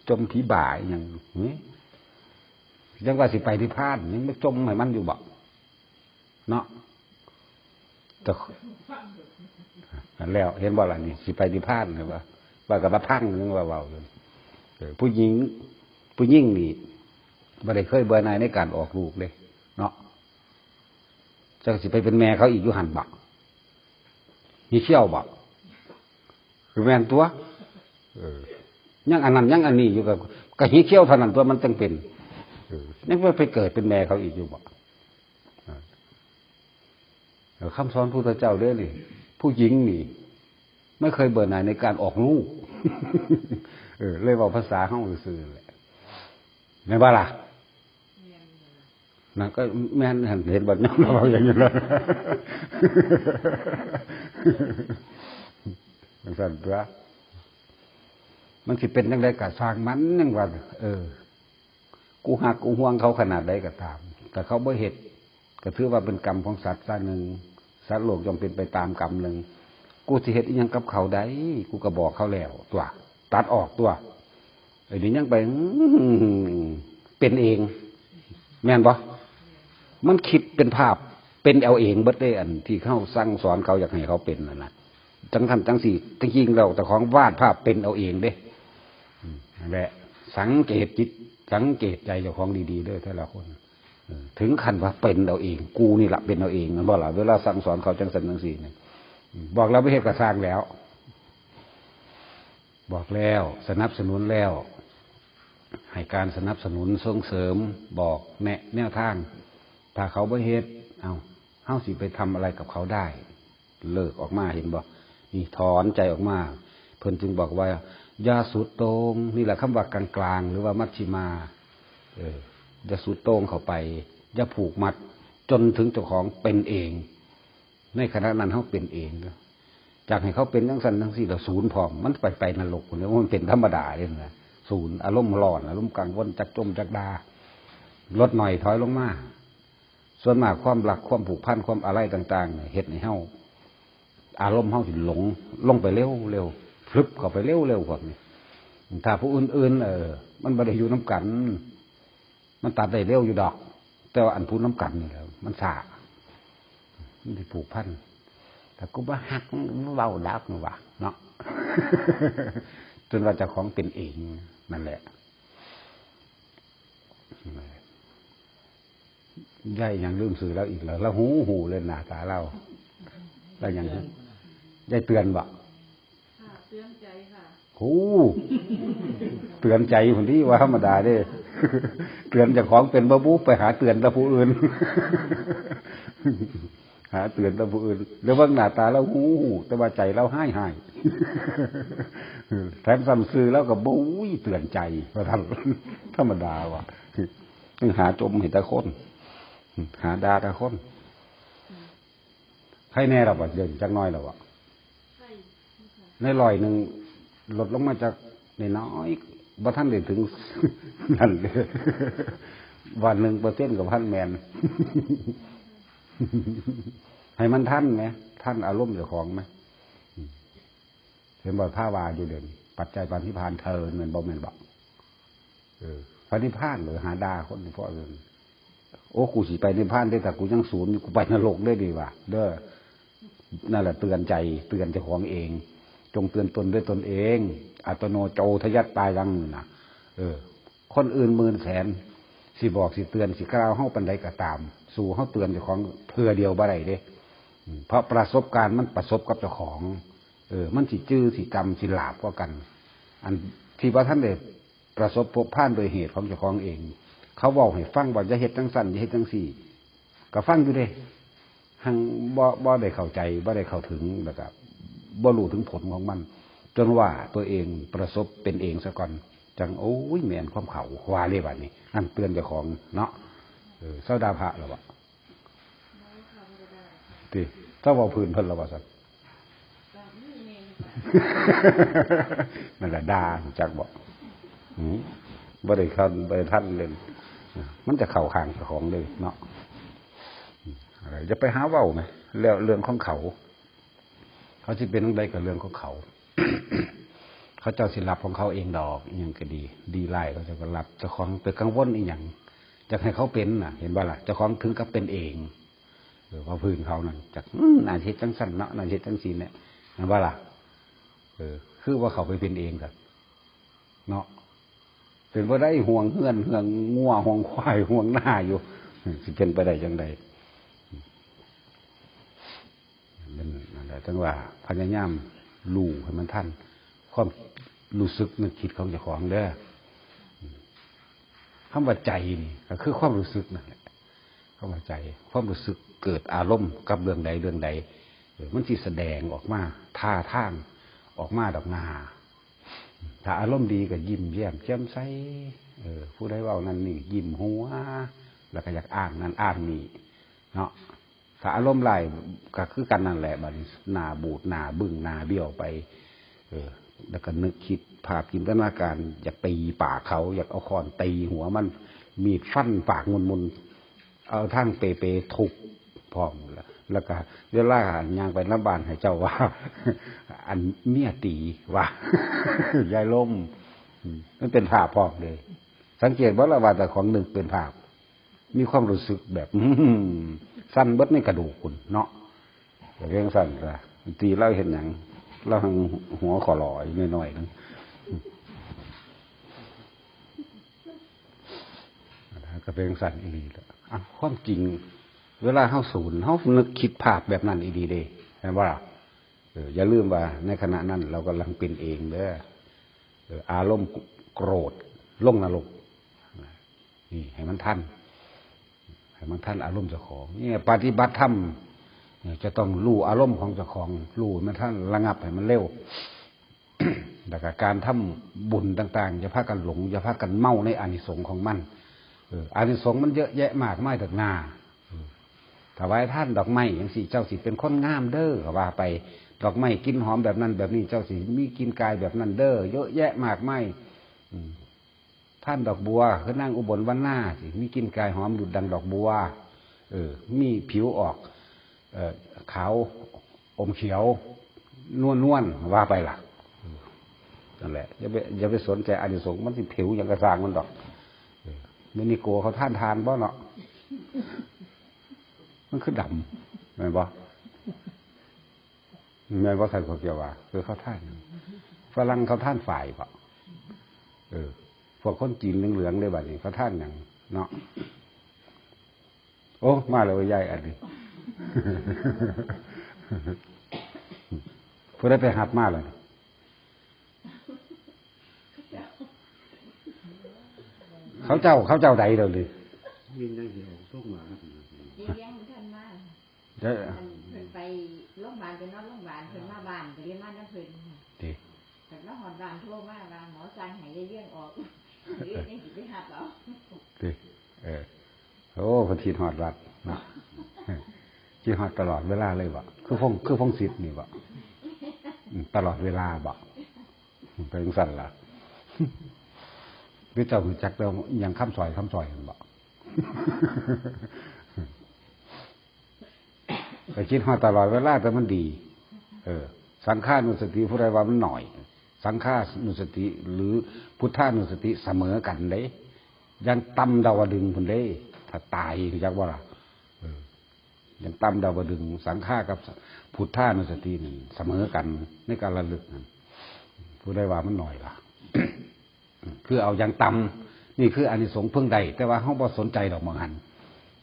ຈົ່ມຜີບາອີ່ຫຍັງ ຫື ຍັງວ່າຊິໄປນິບພານ ຍັງມາຈົ່ມໃຫ້ມັນຢູ່ບໍ? ເນາະ ແຕ່ ຫັ້ນແລ້ວ ເຫັນບໍ່ລະ ນີ້ ຊິໄປນິບພານ ເຫັນບໍ່? ວ່າກະມາພັງ ຍັງວ່າເວົ້າຢູ່ ເອີ ຜູ້ຍິງ ຜູ້ຍິງນີ້ ບໍ່ໄດ້ເຄີຍເບື່ອໜ່າຍໃນການອອກລູກເດ້ ເນາະ ຈັກຊິໄປເປັນແມ່ເຂົາອີກຢູ່ຫັ້ນບໍ? ມີຂຽວບໍ? ຄືແມ່ນຕົວະ ເອີ ຍັງອັນນັ້ນຍັງອັນນີ້ຢູ່ ກະ ກະຫິຂຽວເທົ່ານັ້ນຕົວະ ມັນຈັ່ງເປັນ ເອີ ຍັງໄປເກີດເປັນແມ່ເຂົາອີກຢູ່ບໍ? ເອີ ຄຳສອນພຸດທະເຈົ້າເດ້ນີ້ ຜູ້ຍິງນີ້ ໄມ່ເຄີຍເບື່ອໜ່າຍໃນການອອກລູກ ເອີ ເລີຍເວົ້າພາສາເຮົາຊື່ໆແຫຼະ ແມ່ນບໍ່ລະ? ນັ້ນກະແມ່ນ ເຫັນບໍ່ ຍັງເວົ້າຢ່າງນີ້ລະ ຈັ່ງຊັ້ນຕົວະ ມັນຊິເປັນຈັ່ງໃດກະຊ່າງມັນ ຍັງວ່າ ເອີ ກູຮັກກູຫ່ວງເຂົາຂະໜາດໃດກະຕາມ ຖ້າເຂົາບໍ່ເຮັດ ກະຖືວ່າເປັນກຳຂອງສັດຊາດໜຶ່ງ ສັດໂລກຍ່ອມເປັນໄປຕາມກຳໜຶ່ງ ກູຊິເຮັດອີ່ຫຍັງກັບເຂົາໄດ້ ກູກະບອກເຂົາແລ້ວຕົວະ ຕັດອອກຕົວະ ເອີ ນີ້ຍັງໄປ ເປັນເອງ ແມ່ນບໍ່? ມັນຄິດເປັນພາບເປັນເອົາເອງເບິດເດ້ ອັນທີ່ເຮົາສັ່ງສອນເຂົາ ຢາກໃຫ້ເຂົາເປັນນັ້ນນະ ຈັ່ງຊັ້ນຈັ່ງຊີ້ ແຕ່ຈິງແລ້ວເຈົ້າຂອງວາດພາບເປັນເອົາເອງເດ້ ນັ້ນແຫຼະ ສັງເກດຈິດ ສັງເກດໃຈເຈົ້າຂອງດີໆເດີ ແຕ່ລະຄົນ ເອີ ເຖິງຂັ້ນວ່າເປັນເອົາເອງ ກູນີ້ລະເປັນເອົາເອງ ແມ່ນບໍ່ລະ? ເວລາສັ່ງສອນເຂົາຈັ່ງຊັ້ນຈັ່ງຊີ້ນີ້ ບອກແລ້ວບໍ່ເຮັດກະຊ່າງແລ້ວ ບອກແລ້ວ ສະໜັບສະໜູນແລ້ວ ໃຫ້ການສະໜັບສະໜູນສົ່ງເສີມ ບອກແນະແນວທາງ ຖ້າເຂົາບໍ່ເຮັດ ເອົ້າ ເຮົາຊິໄປທຳອະໄລກັບເຂົາໄດ້? ເລີກອອກມາ ເຫັນບໍ່? ນີ້ຖອນໃຈອອກມາ ເພິ່ນຈຶ່ງບອກວ່າ ຢ່າສຸດໂຕ່ງ ນີ້ລະຄຳວ່າກາງໆ ຫຼືວ່າມັດຊິມາ ເອີ ຢ່າສຸດໂຕ່ງເຂົ້າໄປ ຢ່າຜູກມັດ ຈົນເຖິງເຈົ້າຂອງເປັນເອງ ໃນຂະນະນັ້ນເຮົາເປັນເອງ ຈາກໃຫ້ເຂົາເປັນຈັ່ງຊັ້ນຈັ່ງຊີ້ ແລ້ວສູນພ້ອມ ມັນໄປ ໄປນະລົກພຸ້ນແຫຼະ ມັນເປັນທຳມະດາເດ້ນະ ສູນ ອາລົມຮ້ອນ ອາລົມກັງວົນ ຈັກຈົ່ມຈັກດ່າ ລົດໜ້ອຍຖອຍລົງມາ ສ່ວນມາກຄວາມຮັກ ຄວາມຜູກພັນ ຄວາມອາໄລຕ່າງໆ ເຮັດໃຫ້ເຮົາ ອາລົມເຮົາຊິຫຼົງ ລົງໄປເລັວໆ ຟຶບເຂົ້າໄປເລັວໆ ພວກນີ້ ຖ້າຜູ້ອື່ນໆ ເອີ ມັນບໍ່ໄດ້ຢູ່ນຳກັນ ມັນຕັດໄດ້ເລັວຢູ່ດອກ ແຕ່ວ່າອັນຜູ້ນຳກັນນີ້ແຫຼະ ມັນຊ້າ ມັນຊິຜູກພັນ ຖ້າກູບໍ່ຮັກ ເວົ້າດອກ ວ່າເນາະ ຈົນວ່າເຈົ້າຂອງເປັນເອງ ນັ້ນແຫຼະ ຍາຍຫຍັງລືມຊື່ລາວອີກແລ້ວ ລາວຫູຫູເລີຍ ໜ້າຕາລາວ ລາວຫຍັງ ຍາຍເຕືອນບໍ? ເຕືອນໃຈຄ່ະ. ໂອ້ ເຕືອນໃຈພຸ້ນຕິ ວ່າທຳມະດາເດ້. ເຕືອນເຈົ້າຂອງເປັນບໍ່ບຸ ໄປຫາເຕືອນແຕ່ຜູ້ອື່ນ ຫາເຕືອນແຕ່ຜູ້ອື່ນ. ແລ້ວເບິ່ງໜ້າຕາລາວຮູ້ ແຕ່ວ່າໃຈລາວຮ້າຍໆ ແຖມຊ້ຳຊື່ລາວກໍບໍ່ ອຸ້ຍ ເຕືອນໃຈ ວ່າຊັ້ນ. ທຳມະດາວ່າ ຫາຈົ່ມໃຫ້ແຕ່ຄົນ ຫາດ່າແຕ່ຄົນ. ໃຄແນ່ແລ້ວບໍ່? ດຽວນີ້ຈັກໜ້ອຍແລ້ວບໍ່? ໃນຮ້ອຍໜຶ່ງ ລົດລົງມາຈັກໜ້ອຍໆ ບໍ່ທັນໄດ້ເຖິງນັ້ນເດ້. ວ່າໜຶ່ງເປີເຊັນກໍບໍ່ທັນແມ່ນ. ໃຫ້ມັນທັນແໝ ທັນອາລົມເຈົ້າຂອງແໝ. ເຫັນບໍ່? ພາວາຢູ່ເດ ປັດໄຈປະນິບພານເທີນ ແມ່ນບໍ່? ແມ່ນບໍ່? ເອີ ພະນິບພານ ເອີ ຫາດ່າຄົນເພາະ ໂອ້ ກູຊິໄປນິບພານເດ້ ຖ້າກູຍັງສູນຢູ່ ກູໄປນະລົກເດ້ນີ້ວ່າເດີ. ນັ້ນແຫຼະ ເຕືອນໃຈ ເຕືອນເຈົ້າຂອງເອງ. ຈົ່ງເຕືອນຕົນດ້ວຍຕົນເອງ. ອັດຕະໂນໂຈ ທະຍັດຕາຍັງ ນີ້ນະ. ເອີ ຄົນອື່ນໝື່ນແສນ ຊິບອກ ຊິເຕືອນ ຊິກ່າວເຮົາປານໃດກໍຕາມ ສູ້ເຮົາເຕືອນເຈົ້າຂອງເທື່ອດຽວບໍ່ໄດ້ເດ້. ເພາະປະສົບການມັນປະສົບກັບເຈົ້າຂອງ. ເອີ ມັນຊິຈື່ ຊິຈຳ ຊິຫຼາບກວ່າກັນ. ອັນທີ່ບໍ່ທັນໄດ້ປະສົບພົບຜ່ານໂດຍເຫດຂອງເຈົ້າຂອງເອງ ເຂົາເວົ້າໃຫ້ຟັງວ່າຢ່າເຮັດຈັ່ງຊັ້ນ ຢ່າເຮັດຈັ່ງຊີ້ ກໍຟັງຢູ່ເດ້ ຮັ່ງບໍ່ ບໍ່ໄດ້ເຂົ້າໃຈ ບໍ່ໄດ້ເຂົ້າເຖິງ ແລ້ວກໍບໍ່ຮູ້ເຖິງຜົນຂອງມັນ ຈົນວ່າຕົວເອງປະສົບເປັນເອງຊະກ່ອນ ຈັ່ງ ໂອ້ຍ ແມ່ນຄວາມເຂົາ ວ່າເລີຍບາດນີ້. ນັ້ນເຕືອນເຈົ້າຂອງເນາະ. ເອີ ເຊົາດ່າພະແລ້ວບໍ່? ຕິ ເຈົ້າເວົ້າພື້ນເພິ່ນແລ້ວວ່າຊັ້ນ. ນັ້ນລະ ດ່າ ຮູ້ຈັກບໍ່? ຫື ບໍ່ໄດ້ທັນ ບໍ່ໄດ້ທັນເລີຍ. ມັນຈະເຂົ້າຂ້າງເຈົ້າຂອງເລີຍເນາະ. ຢ່າໄປຫາເວົ້ານະ ແລ້ວເລື່ອງຂອງເຂົາ ເຂົາຊິເປັນຈັ່ງໃດກໍເລື່ອງຂອງເຂົາ. ເຂົາເຈົ້າຊິຮັບຂອງເຂົາເອງດອກ. ອີ່ຫຍັງກໍດີ ດີຫຼາຍເຂົາເຈົ້າກໍຮັບ. ເຈົ້າຂອງໄປກັງວົນອີ່ຫຍັງ? ຢາກໃຫ້ເຂົາເປັນນະ ເຫັນບໍ່ລະ? ເຈົ້າຂອງເຖິງກັບເປັນເອງ. ເອີ ເວົ້າພື້ນເຂົານັ້ນ ຈັກ ອືມ ໜ້າເຮັດຈັ່ງຊັ້ນເນາະ ໜ້າເຮັດຈັ່ງຊີ້ແຫຼະ ແມ່ນບໍ່ລະ? ເອີ ຄືວ່າເຂົາໄປເປັນເອງກັນເນາະ. ເປັນບໍ່ໄດ້ ຫ່ວງເຮືອນ ຫ່ວງງົວ ຫ່ວງຄວາຍ ຫ່ວງນາຢູ່ ຊິເປັນໄປໄດ້ຈັ່ງໃດ? ນັ້ນແຫຼະ ຈັ່ງວ່າພະຍາຍາມຮູ້ໃຫ້ມັນທັນຄວາມຮູ້ສຶກນຶກຄິດຂອງເຈົ້າຂອງເດີ. ຄຳວ່າໃຈນີ້ກໍຄືຄວາມຮູ້ສຶກນັ້ນແຫຼະ. ຄຳວ່າໃຈ ຄວາມຮູ້ສຶກເກີດອາລົມກັບເລື່ອງໃດເລື່ອງໃດ ເອີ ມັນຊິສະແດງອອກມາ ທ່າທາງອອກມາດອກໜ້າ. ຖ້າອາລົມດີກໍຍິ້ມແຍ້ມແຈ່ມໃສ ເອີ ຜູ້ໃດເວົ້ານັ້ນນີ້ຍິ້ມຫົວ ແລ້ວກໍຢາກອ້າງນັ້ນອ້າງນີ້ເນາະ. ຖ້າອາລົມຮ້າຍກໍຄືກັນນັ້ນແຫຼະ ບາດນີ້ໜ້າບູດໜ້າບຶ້ງໜ້າບ້ຽວໄປ. ເອີ ແລ້ວກໍນຶກຄິດພາບຈິນຕະນາການ ຢາກຕີປາກເຂົາ ຢາກເອົາຄ້ອນຕີຫົວມັນ ມີດຟັນປາກໝຸ່ນໆ ເອົາທາງເປໆທຸບພ້ອມ. ແລ້ວກໍເວລາຍ່າງໄປນຳບ້ານໃຫ້ເຈົ້າວ່າ ອັນເມຍຕີວ່າ ຍາຍລົມ. ອືມ ມັນເປັນພາບພ້ອມເດ້. ສັງເກດບໍ່ລະວ່າ ເຈົ້າຂອງນຶກເປັນພາບ ມີຄວາມຮູ້ສຶກແບບ ອືມ ສັ່ນເບິດໃນກະດູກພຸ້ນເນາະ. ກໍຈັ່ງຊັ້ນລະ ຕີລາວເຮັດຫຍັງ? ລາວຫັ້ນຫົວຂໍຫຼໍ້ໜ້ອຍໆໜຶ່ງ. ກໍເປັນຈັ່ງຊັ້ນອີ່ຫຼີລະ. ອ່ະ ຄວາມຈິງ ເວລາເຮົາສູນ ເຮົານຶກຄິດພາບແບບນັ້ນອີ່ຫຼີເດ້ ແມ່ນບໍ່ລະ? ເອີ ຢ່າລືມວ່າໃນຂະນະນັ້ນເຮົາກຳລັງເປັນເອງເດີ. ເອີ ອາລົມໂກຣດ ລົງນະລົກ. ນີ້ໃຫ້ມັນທັນ ໃຫ້ມັນທັນອາລົມເຈົ້າຂອງ. ນີ້ປະຕິບັດທຳ ຈະຕ້ອງຮູ້ອາລົມຂອງເຈົ້າຂອງ ຮູ້ໃຫ້ມັນທັນ ລະງັບໃຫ້ມັນເລັວ. ແລ້ວກໍການທຳບຸນຕ່າງໆ ຢ່າພາກັນຫຼົງ ຢ່າພາກັນເມົາໃນອານິສົງຂອງມັນ. ເອີ ອານິສົງມັນເຍອະແຍະມາກມາຍເຖິງໜ້າ. ເອີ ຖວາຍທານດອກໄມ້ຈັ່ງຊີ້ ເຈົ້າຊິເປັນຄົນງາມເດີ ກໍວ່າໄປ. ດອກໄມ້ກິ່ນຫອມແບບນັ້ນແບບນີ້ ເຈົ້າຊິມີກິ່ນກາຍແບບນັ້ນເດີ ເຍອະແຍະມາກມາຍ. ອືມ ທ່ານດອກບົວ ຄືນາງອຸບົນວັນນາ ຊິມີກິ່ນກາຍຫອມດຸດດັ່ງດອກບົວ. ເອີ ມີຜິວອອກ ເອີ ຂາວ ອົມຂຽວ ນວນໆ ວ່າໄປລະ. ເອີ ນັ້ນແຫຼະ ຢ່າໄປ ຢ່າໄປສົນໃຈອານິສົງ ມັນຊິຜິວຫຍັງກໍຊ່າງມັນດອກ. ເອີ ແມ່ນນິໂກເຂົາທານຖ່ານບໍ່ເນາະ? ມັນຄືດຳ ແມ່ນບໍ່? ແມ່ນບໍ່? ທ່ານເຂົາກ່ຽວວ່າ ເອີ ເຂົາທານຫຍັງ? ຝຣັ່ງເຂົາທານຝ້າຍບໍ່? ເອີ ພວກຄົນຈີນເຫຼືອງໆເດ້ ບາດນີ້ເຂົາທານຫຍັງເນາະ? ໂອ້ ມາແລ້ວເວີຍ ຍາຍອັນນີ້ ຜູ້ໃດໄປຮັບມາລະ? ເຂົາເຈົ້າ ເຂົາເຈົ້າໃດເດີນີ້? ມີຫຍັງຊິອອກໂຊກມານະ? ຍາຍວຽງບໍ່ທັນມາ. ເອີ ອັນເພິ່ນໄປໂລງບານ ໄປນອນໂລງບານ ເພິ່ນມາບ້ານ ກໍເລີຍມານຳເພິ່ນ. ຕິ ບັດມາຮອດບ້ານໂທມາວ່າ ໝໍສັ່ງໃຫ້ຍາຍວຽງອອກ ມື້ອື່ນຈັ່ງຊິໄປຮັບເອົາ. ຕິ ເອີ ໂອ້ ເພິ່ນຄິດຮອດວັດເນາະ ຄິດຮອດຕະຫຼອດເວລາເລີຍບໍ? ຄືພົງ ຄືພົງສິດນີ້ບໍ? ອືມ ຕະຫຼອດເວລາບໍ? ໄປຈັ່ງຊັ້ນລະ ຫຼືເຈົ້າຮູ້ຈັກແຕ່ຫຍັງ ຄຳສອຍ ຄຳສອຍຫັ້ນບໍ? ໄປຄິດຮອດຕະຫຼອດເວລາ ແຕ່ມັນດີ. ເອີ ສັງຄານຸສະຕິ ຜູ້ໃດວ່າມັນໜ້ອຍ ສັງຄານຸສະຕິ ຫຼື ພຸດທານຸສະຕິ ສະເໝີກັນເດ້ ຢ່າງຕ່ຳດາວະດຶງພຸ້ນເດ້ ຖ້າຕາຍ ຮູ້ຈັກບໍ່ລະ? ເອີ ຢ່າງຕ່ຳດາວະດຶງ ສັງຄາກັບພຸດທານຸສະຕິນີ້ສະເໝີກັນໃນການລະລຶກນັ້ນ ຜູ້ໃດວ່າມັນໜ້ອຍລະ? ຄືເອົາຢ່າງຕ່ຳ ນີ້ຄືອານິສົງເພິ່ງໄດ້ ແຕ່ວ່າເຮົາບໍ່ສົນໃຈດອກໝ່ອງຫັ້ນ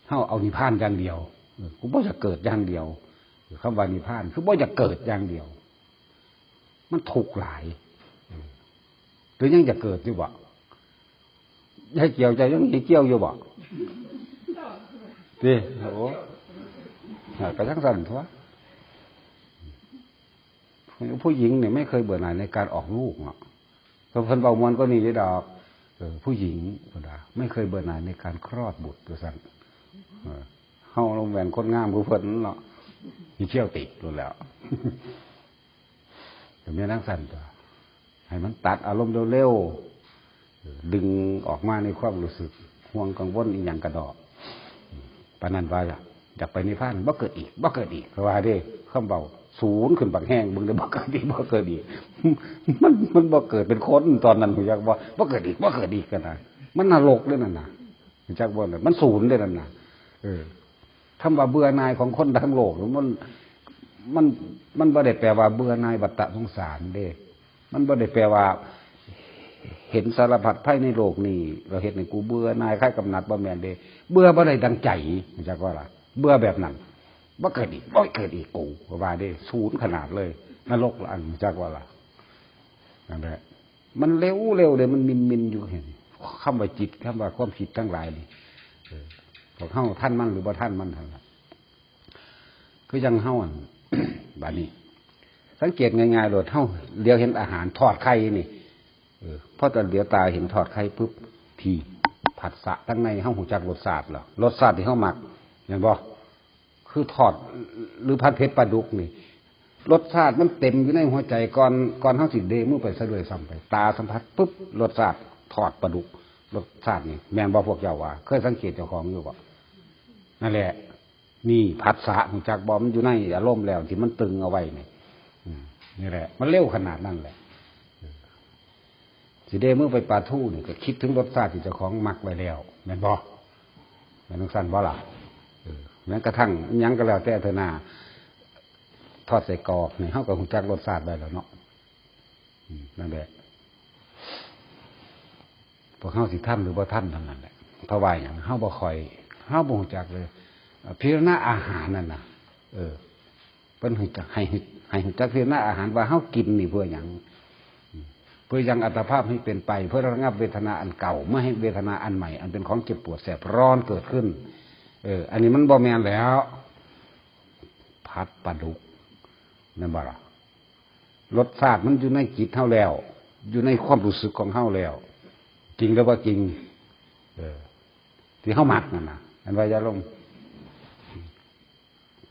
ເຮົາເອົານິບພານຢ່າງດຽວ. ເອີ ກູບໍ່ຢາກເກີດຢ່າງດຽວ. ຄຳວ່ານິບພານ ຄືບໍ່ຢາກເກີດຢ່າງດຽວ ມັນທຸກຫຼາຍ. ເອີ ຫຼືຍັງຢາກເກີດຢູ່ບໍ? ຍາຍກ່ຽວ ເຈົ້າຍັງຊິກ່ຽວຢູ່ບໍ? ຕິ ໂອ້ ກໍຈັ່ງຊັ້ນຕົວະ. ຜູ້ຍິງນີ້ໄມ່ເຄີຍເບື່ອໜ່າຍໃນການອອກລູກເນາະ ເພິ່ນເວົ້າມ່ວນກວ່ານີ້ຢູ່ດອກ. ເອີ ຜູ້ຍິງ ເພິ່ນວ່າໄມ່ເຄີຍເບື່ອໜ່າຍໃນການຄລອດບຸດ ວ່າຊັ້ນ. ເອີ ເຮົາລະແມ່ນຄົນງາມຄືເພິ່ນເນາະ ມີຄ້ຽວຕິດໂລດແລ້ວ. ກໍແມ່ນຈັ່ງຊັ້ນຕົວະ ໃຫ້ມັນຕັດອາລົມເລັວໆ ດຶງອອກມາໃນຄວາມຮູ້ສຶກ ຫ່ວງກັງວົນອີ່ຫຍັງກະດອກ ປານນັ້ນວ່າ ຢາກໄປນິບພານ ບໍ່ເກີດອີກ ບໍ່ເກີດອີກ ເຂົາວ່າເດ້. ຄຳເວົ້າສູນຂຶ້ນບັກແຮງ ເບິ່ງເດີ ບໍ່ເກີດອີກ ບໍ່ເກີດອີກ. ມັນ ມັນບໍ່ເກີດເປັນຄົນຕອນນັ້ນ ຮູ້ຈັກບໍ່? ບໍ່ເກີດອີກ ບໍ່ເກີດອີກ ກັນນະ ມັນນະລົກເດ້ນັ້ນນະ ຮູ້ຈັກບໍ່? ມັນສູນເດ້ນັ້ນນະ. ເອີ ຄຳວ່າເບື່ອໜ່າຍຂອງຄົນທັງໂລກ ມັນ ມັນ ມັນບໍ່ໄດ້ແປວ່າເບື່ອໜ່າຍວັດຕະສົງສານເດ້. ມັນບໍ່ໄດ້ແປວ່າເຫັນສາລະພັດໄພໃນໂລກນີ້ ແລ້ວເຮັດໃຫ້ກູເບື່ອໜ່າຍຄາຍກຳໜັດ ບໍ່ແມ່ນເດ້. ເບື່ອບໍ່ໄດ້ດັ່ງໃຈ ຮູ້ຈັກບໍ່ລະ? ເບື່ອແບບນັ້ນ ບໍ່ເກີດອີກ ບໍ່ເກີດອີກ ກູວ່າເດ້. ສູນຂະໜາດເລີຍ ນະລົກລະອັນ ຮູ້ຈັກບໍ່ລະ? ນັ້ນແຫຼະ ມັນເລັວໆເດ້ ມັນມິນໆຢູ່. ຄຳວ່າຈິດ ຄຳວ່າຄວາມຄິດທັງຫຼາຍນີ້ ເອີ ພວກເຮົາທັນມັນ ຫຼື ບໍ່ທັນມັນຫັ້ນລະ. ຄືຈັ່ງເຮົາ ອັນ ບາດນີ້ ສັງເກດງ່າຍໆໂລດ ເຮົາຫຼຽວເຫັນອາຫານ ທອດໄຂ່ນີ້ ເອີ ພໍຕາຫຼຽວຕາເຫັນທອດໄຂ່ປຶບ ພີ້ ພັດສະທາງໃນ ເຮົາຮູ້ຈັກລົດຊາດແລ້ວ ລົດຊາດທີ່ເຮົາມັກ ແມ່ນບໍ່? ຄືທອດ ຫຼື ຜັດເຜັດປາດຸກນີ້ ລົດຊາດມັນເຕັມຢູ່ໃນຫົວໃຈ ກ່ອນ ກ່ອນເຮົາຊິເດມືໄປຊະດ້ວຍຊ້ຳໄປ. ຕາສຳຜັດປຶບ ລົດຊາດທອດປາດຸກ ລົດຊາດນີ້ ແມ່ນບໍ່? ພວກເຈົ້າວ່າ ເຄີຍສັງເກດເຈົ້າຂອງຢູ່ບໍ່? ນັ້ນແຫຼະ ນີ້ ພັດສະ ຮູ້ຈັກບໍ່? ມັນຢູ່ໃນອາລົມແລ້ວ ທີ່ມັນຕຶງເອົາໄວ້ນີ້ ອືມ ນີ້ແຫຼະ ມັນເລັວຂະໜາດນັ້ນແຫຼະ. ເອີ ຊິເດມືໄປປາທູນີ້ ກໍຄິດເຖິງລົດຊາດທີ່ເຈົ້າຂອງມັກໄວ້ແລ້ວ ແມ່ນບໍ່? ແມ່ນຈັ່ງຊັ້ນບໍ່ລະ? ເອີ ແມ່ນກະທັ່ງອີ່ຫຍັງກໍແລ້ວແຕ່ເທື່ອໜ້າ ທອດໄສ້ກອກນີ້ ເຮົາກໍຮູ້ຈັກລົດຊາດໄວ້ແລ້ວເນາະ. ອືມ ນັ້ນແຫຼະ ພວກເຮົາຊິທັນ ຫຼື ບໍ່ທັນເທົ່ານັ້ນແຫຼະ. ເພາະວ່າຫຍັງ? ເຮົາບໍ່ຄ່ອຍ ເຮົາບໍ່ຮູ້ຈັກເລີຍ ອາ ພິຈາລະນາອາຫານນັ້ນນະ ເອີ ເພິ່ນໃຫ້ ໃຫ້ ໃຫ້ຮູ້ຈັກພິຈາລະນາອາຫານວ່າເຮົາກິນນີ້ເພື່ອຫຍັງ? ເພື່ອຫຍັງ? ອັດຕະພາບໃຫ້ເປັນໄປ ເພື່ອລະງັບເວທະນາອັນເກົ່າ ເມື່ອໃຫ້ເວທະນາອັນໃໝ່ ອັນເປັນຂອງເຈັບປວດແສບຮ້ອນເກີດຂຶ້ນ. ເອີ ອັນນີ້ມັນບໍ່ແມ່ນແລ້ວ. ຜັດປາດຸກ ແມ່ນບໍ່ລະ? ລົດຊາດມັນຢູ່ໃນຈິດເຮົາແລ້ວ ຢູ່ໃນຄວາມຮູ້ສຶກຂອງເຮົາແລ້ວ ຈິງຫຼືບໍ່ຈິງ? ເອີ ທີ່ເຮົາມັກນັ້ນນະ ແມ່ນວ່າຢ່າລົງ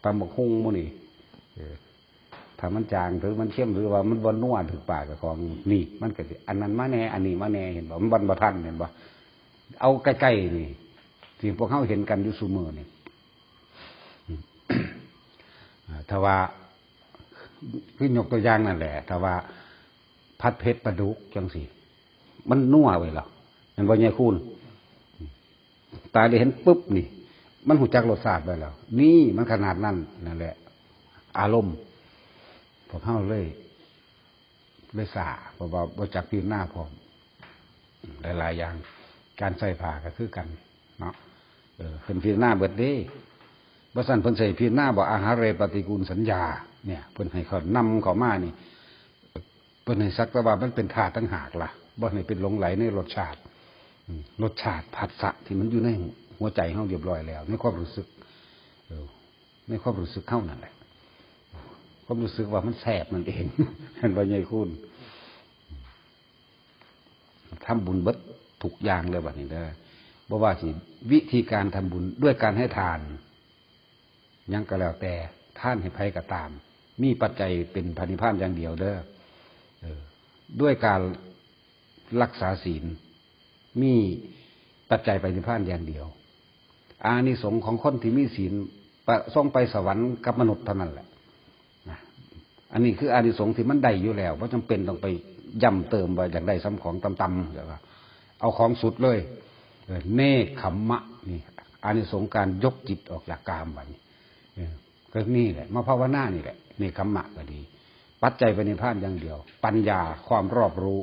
ຕຳບັກຫຸ່ງມື້ນີ້ ເອີ ຖ້າມັນຈາງ ຫຼື ມັນເຄັມ ຫຼື ວ່າມັນບໍ່ນົວຖືກປາກເຈົ້າຂອງ ນີ້ ມັນກໍຊິອັນນັ້ນມາແດ່ ອັນນີ້ມາແດ່ ເຫັນບໍ່? ມັນບໍ່ທັນ ເຫັນບໍ່? ເອົາໃກ້ໆນີ້ ທີ່ພວກເຮົາເຫັນກັນຢູ່ຊຸມື້ນີ້ ອ່າ ຖ້າວ່າ ຄືຍົກຕົວຢ່າງນັ້ນແຫຼະ ຖ້າວ່າຜັດເຜັດປາດຸກຈັ່ງຊີ້ ມັນນົວໄວ້ແລ້ວ ແມ່ນບໍ່ຍາຍຄູນ? ຕາໄດ້ເຫັນປຶບນີ້ ມັນຮູ້ຈັກລົດຊາດໄວ້ແລ້ວ ນີ້ ມັນຂະໜາດນັ້ນ ນັ້ນແຫຼະ ອາລົມ ພວກເຮົາເລີຍ ເລີຍຊ້າ ເພາະວ່າບໍ່ຈັກພິຈາລະນາພ້ອມ ຫຼາຍໆຢ່າງ ການໃສ່ຜ້າກໍຄືກັນເນາະ ເອີ ເພິ່ນພິຈາລະນາເບິດເດ້ ບໍ່ຊັ້ນເພິ່ນຊິພິຈາລະນາບໍ່? ອາຫາເຣປະຕິກູນສັນຍາ ເນຍ ເພິ່ນໃຫ້ເຂົານຳເຂົ້າມານີ້ ເພິ່ນໃຫ້ສັກແຕ່ວ່າມັນເປັນທາດຕ່າງຫາກລະ ບໍ່ໃຫ້ໄປຫຼົງໄຫຼໃນລົດຊາດ ອືມ ລົດຊາດຜັດສະທີ່ມັນຢູ່ໃນຫົວໃຈເຮົາຮຽບຮ້ອຍແລ້ວ ໃນຄວາມຮູ້ສຶກ ເອີ ໃນຄວາມຮູ້ສຶກເຮົານັ້ນແຫຼະ ຄວາມຮູ້ສຶກວ່າມັນແຊບນັ້ນເອງ ແມ່ນບໍ່ໃຫຍ່ຄູນ? ທຳບຸນເບິດທຸກຢ່າງເລີຍບັດນີ້ເດີ ບໍ່ວ່າຊິວິທີການທຳບຸນດ້ວຍການໃຫ້ທານ ຫຍັງກໍແລ້ວແຕ່ ທານໃຫ້ໃຜກໍຕາມ ມີປັດໄຈເປັນພະນິບພານຢ່າງດຽວເດີ ເອີ ດ້ວຍການລັກສາສິນ ມີປັດໄຈໄປນິບພານຢ່າງດຽວ ອານິສົງຂອງຄົນທີ່ມີສິນປະສົງໄປສະຫວັນກັບມະນຸດເທົ່ານັ້ນແຫຼະນະ ອັນນີ້ຄືອານິສົງທີ່ມັນໄດ້ຢູ່ແລ້ວ ບໍ່ຈຳເປັນຕ້ອງໄປຢ້ຳເຕີມວ່າຢາກໄດ້ສ່ຳຂອງຕ່ຳໆ ແລ້ວກໍເອົາຂອງສຸດເລີຍ ເອີ ເນກຂຳມະ ນີ້ ອານິສົງການຍົກຈິດອອກຈາກກາມບັດນີ້ ເອີ ກໍນີ້ແຫຼະ ມາພາວະນານີ້ແຫຼະ ເນກຂຳມະກໍດີ ປັດໄຈໄປນິບພານຢ່າງດຽວ ປັນຍາ ຄວາມຮອບຮູ້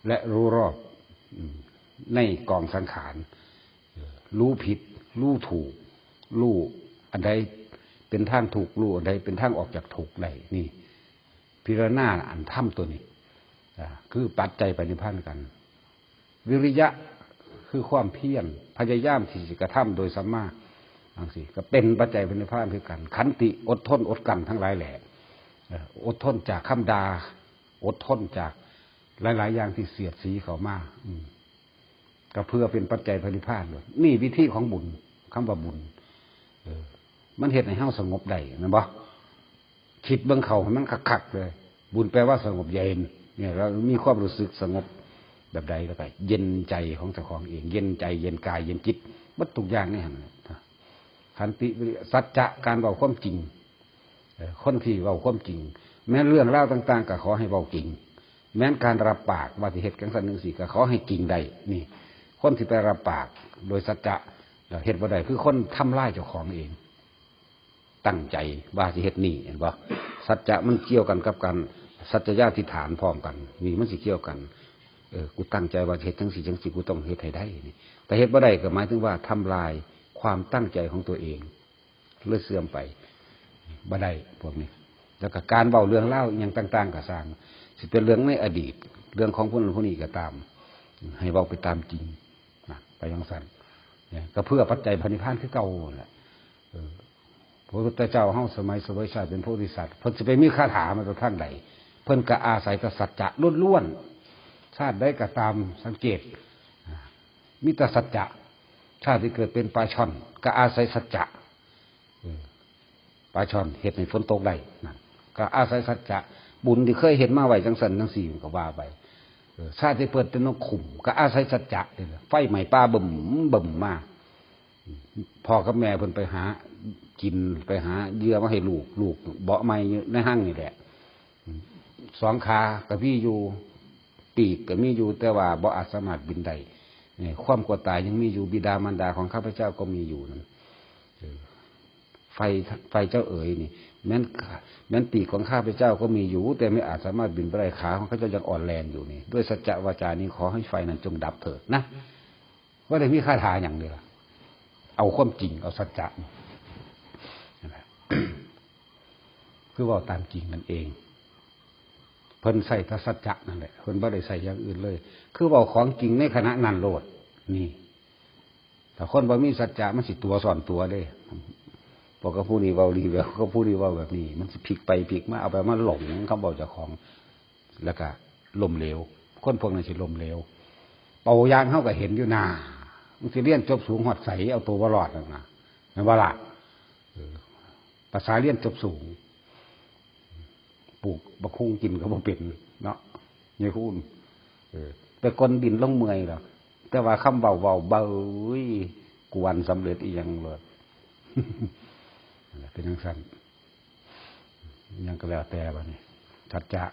ແລະ ຮູ້ຮອບ ອືມ ໃນກອງສັງຂານ ເອີ ຮູ້ຜິດ ຮູ້ຖືກ ຮູ້ອັນໃດເປັນທາງທຸກ ຮູ້ອັນໃດເປັນທາງອອກຈາກທຸກໄດ້ ນີ້ ພິຈາລະນາອັນທຳຕົວນີ້ ອາ ຄືປັດໄຈໄປນິບພານກັນ ວິລິຍະ ຄືຄວາມພຽນ ພະຍາຍາມທີ່ຊິກະທຳໂດຍສຳມາ ຈັ່ງຊີ້ ກໍເປັນປັດໄຈໄປນິບພານຄືກັນ ຂັນຕິ ອົດທົນອົດກັ້ນທັງຫຼາຍແຫຼະ ເອີ ອົດທົນຈາກຄຳດ່າ ອົດທົນຈາກຫຼາຍໆຢ່າງທີ່ສຽດສີເຂົ້າມາ ອືມ ກໍເພື່ອເປັນປັດໄຈພະນິບພານໂລດ ນີ້ວິທີຂອງບຸນ ຄຳວ່າບຸນ ເອີ ມັນເຮັດໃຫ້ເຮົາສະຫງົບໄດ້ແມ່ນບໍ່? ຄິດເບິ່ງເຂົ້າໃຫ້ມັນຄັກໆເລີຍ ບຸນແປວ່າສະຫງົບເຢັນ ນີ້ ລາວມີຄວາມຮູ້ສຶກສະຫງົບແບບໃດ ແລ້ວກໍເຢັນໃຈຂອງເຈົ້າຂອງເອງ ເຢັນໃຈ ເຢັນກາຍ ເຢັນຈິດ ເບິດທຸກຢ່າງໃນຫັ້ນແຫຼະ ຂັນຕິ ວິລິຍະ ສັດຈະ ການເວົ້າຄວາມຈິງ ເອີ ຄົນທີ່ເວົ້າຄວາມຈິງ ແມ່ນເລື່ອງລາວຕ່າງໆກໍຂໍໃຫ້ເວົ້າຈິງ ແມ່ນການຮັບປາກວ່າຊິເຮັດຈັ່ງຊັ້ນຈັ່ງຊີ້ ກໍຂໍໃຫ້ຈິງໄດ້ ນີ້ ຄົນທີ່ໄປຮັບປາກໂດຍສັດຈະ ແລ້ວເຮັດບໍ່ໄດ້ ຄືຄົນທຳລາຍເຈົ້າຂອງເອງ ຕັ້ງໃຈວ່າຊິເຮັດນີ້ ເຫັນບໍ່? ສັດຈະມັນກ່ຽວກັນກັບການ ສັດຈະຍາທິຖານພ້ອມກັນ ນີ້ມັນຊິກ່ຽວກັນ ເອີ ກູຕັ້ງໃຈວ່າຊິເຮັດຈັ່ງຊີ້ຈັ່ງຊີ້ ກູຕ້ອງເຮັດໃຫ້ໄດ້ ນີ້ ແຕ່ເຮັດບໍ່ໄດ້ກໍໝາຍເຖິງວ່າທຳລາຍຄວາມຕັ້ງໃຈຂອງຕົວເອງ ເລີຍເສື່ອມໄປ ບໍ່ໄດ້ພວກນີ້ ແລ້ວກໍການເວົ້າເລື່ອງລາວອີ່ຫຍັງຕ່າງໆກໍຊ່າງ ຊິເປັນເລື່ອງໃນອະດີດ ເລື່ອງຂອງຜູ້ນັ້ນຜູ້ນີ້ກໍຕາມ ໃຫ້ເວົ້າໄປຕາມຈິງນະ ໄປຈັ່ງຊັ້ນ ກໍເພື່ອປັດໄຈພະນິບພານຄືເກົ່າຫັ້ນແຫຼະ ເອີ ພະພຸດທະເຈົ້າເຮົາສະໄໝສະເຫວີຍຊາດເປັນໂພທິສັດ ເພິ່ນຊິໄປມີຄາຖາມາແຕ່ທາງໃດ? ເພິ່ນກໍອາໄສແຕ່ສັດຈະລ້ວນໆ ຊາດໃດກໍຕາມ ສັງເກດ ມີແຕ່ສັດຈະ ຊາດທີ່ເກີດເປັນປາຊ່ອນ ກໍອາໄສສັດຈະ ເອີ ປາຊ່ອນເຮັດໃຫ້ຝົນຕົກໄດ້ນັ້ນ ກໍອາໄສສັດຈະ ບຸນທີ່ເຄີຍເຮັດມາໄວ້ຈັ່ງຊັ້ນຈັ່ງຊີ້ ມັນກໍວ່າໄປ ເອີ ຊາດທີ່ເກີດເປັນນົກຂຸມ ກໍອາໄສສັດຈະ ເອີ ໄຟໄໝ້ປ່າບຶ້ມໆມາ ພໍ່ກັບແມ່ເພິ່ນໄປຫາກິນ ໄປຫາເຫຍື່ອມາໃຫ້ລູກ ລູກເບາະໄໝ້ຢູ່ໃນຮັງນີ້ແຫຼະ ສອງຂາກໍມີຢູ່ ປີກກໍມີຢູ່ ແຕ່ວ່າບໍ່ອາດສາມາດບິນໄດ້ ເອີ ຄວາມກລັວຕາຍຍັງມີຢູ່ ບິດາມານດາຂອງຂ້າພະເຈົ້າກໍມີຢູ່ນັ້ນ ເອີ ໄຟ ໄຟເຈົ້າເອີຍນີ້ ແມ່ນ ແມ່ນປີກຂອງຂ້າພະເຈົ້າກໍມີຢູ່ ແຕ່ບໍ່ອາດສາມາດບິນໄປໄດ້ ຂາຂອງເຂົາເຈົ້າຍັງອ່ອນແຮງຢູ່ນີ້ ດ້ວຍສັດຈະວາຈານີ້ ຂໍໃຫ້ໄຟນັ້ນຈົ່ງດັບເຖີດນະ ບໍ່ໄດ້ມີຄາຖາຫຍັງເດ້ລະ ເອົາຄວາມຈິງ ເອົາສັດຈະ ນັ້ນແຫຼະ ຄືເວົ້າຕາມຈິງນັ້ນເອງ ເພິ່ນໃຊ້ແຕ່ສັດຈະນັ້ນແຫຼະ ເພິ່ນບໍ່ໄດ້ໃຊ້ຢ່າງອື່ນເລີຍ ຄືເວົ້າຂອງຈິງໃນຂະນະນັ້ນໂລດ ນີ້ ຖ້າຄົນບໍ່ມີສັດຈະ ມັນຊິຕົວຊ້ອນຕົວເດ້ ບອກກັບຜູ້ນີ້ເວົ້ານີ້ ບອກກັບຜູ້ນີ້ເວົ້າແບບນີ້ ມັນຊິພິກໄປພິກມາ ເອົາໄປມາຫຼົງຄຳເວົ້າເຈົ້າຂອງ ແລ້ວກະລົ້ມເຫຼວ ຄົນພວກນັ້ນຊິລົ້ມເຫຼວ ໂຕຢ່າງເຮົາກໍເຫັນຢູ່ໜ້າ ມັນຊິຮຽນຈົບສູງຮອດໃສ ເອົາໂຕບໍ່ລອດນັ້ນນະ ແມ່ນບໍ່ລະ? ເອີ ພາສາຮຽນຈົບສູງ ປູກບັກຮຸ່ງກິນກໍບໍ່ເປັນເນາະ ຍາຍຄູນ ເອີ ໄປກົ້ນດິນລົງເມື່ອຍແລ້ວ ແຕ່ວ່າຄຳເວົ້າເວົ້າ ເບິ່ງ ກວນສຳເລັດອີ່ຫຍັງໂລດ ເປັນຈັ່ງຊັ້ນ ອີ່ຫຍັງກໍແລ້ວແຕ່ບັດນີ້ ສັດຈະ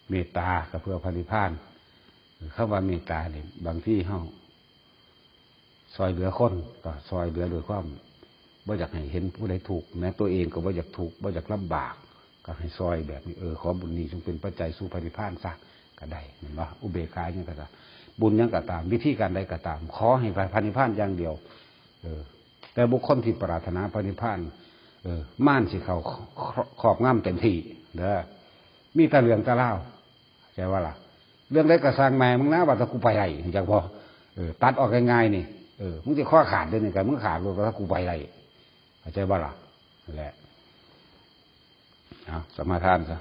ເມດຕາກໍເພື່ອພະນິບພານ ຄຳວ່າເມດຕານີ້ ບາງທີເຮົາ ຊ່ອຍເຫຼືອຄົນ ກໍຊ່ອຍເຫຼືອດ້ວຍຄວາມບໍ່ຢາກໃຫ້ເຫັນຜູ້ໃດທຸກ ແມ້ຕົວເອງກໍບໍ່ຢາກທຸກ ບໍ່ຢາກລຳບາກ ກໍໃຫ້ຊ່ອຍແບບນີ້ ເອີ ຂໍບຸນນີ້ຈົ່ງເປັນປັດໄຈສູ່ພະນິບພານຊະ ກໍໄດ້ ແມ່ນບໍ່? ອຸເບກຂາຫຍັງກໍຕາມ ບຸນຫຍັງກໍຕາມ ວິທີການໃດກໍຕາມ ຂໍໃຫ້ໄປພະນິບພານຢ່າງດຽວ ເອີ ແຕ່ບຸກຄົນທີ່ປາດຖະໜາພະນິບພານ ເອີ ມານຊິເຂົ້າຄອບງຳເຕັມທີ່ເດີ ມີແຕ່ເລື່ອງແຕ່ລາວ ເຂົ້າໃຈບໍ່ລະ? ເລື່ອງໃດກໍຊ່າງແມ່ມຶງນະ ວ່າແຕ່ກູໄປໄດ້ ຮູ້ຈັກບໍ່? ເອີ ຕັດອອກງ່າຍໆນີ້ ເອີ ມຶງຊິຄໍຂາດເດ້ນີ້ ກໍມຶງຂາດໂລດ ວ່າຖ້າກູໄປໄດ້ ເຂົ້າໃຈບໍ່ລະ? ນັ້ນແຫຼະ ເອົາ ສະມາທານຊະ.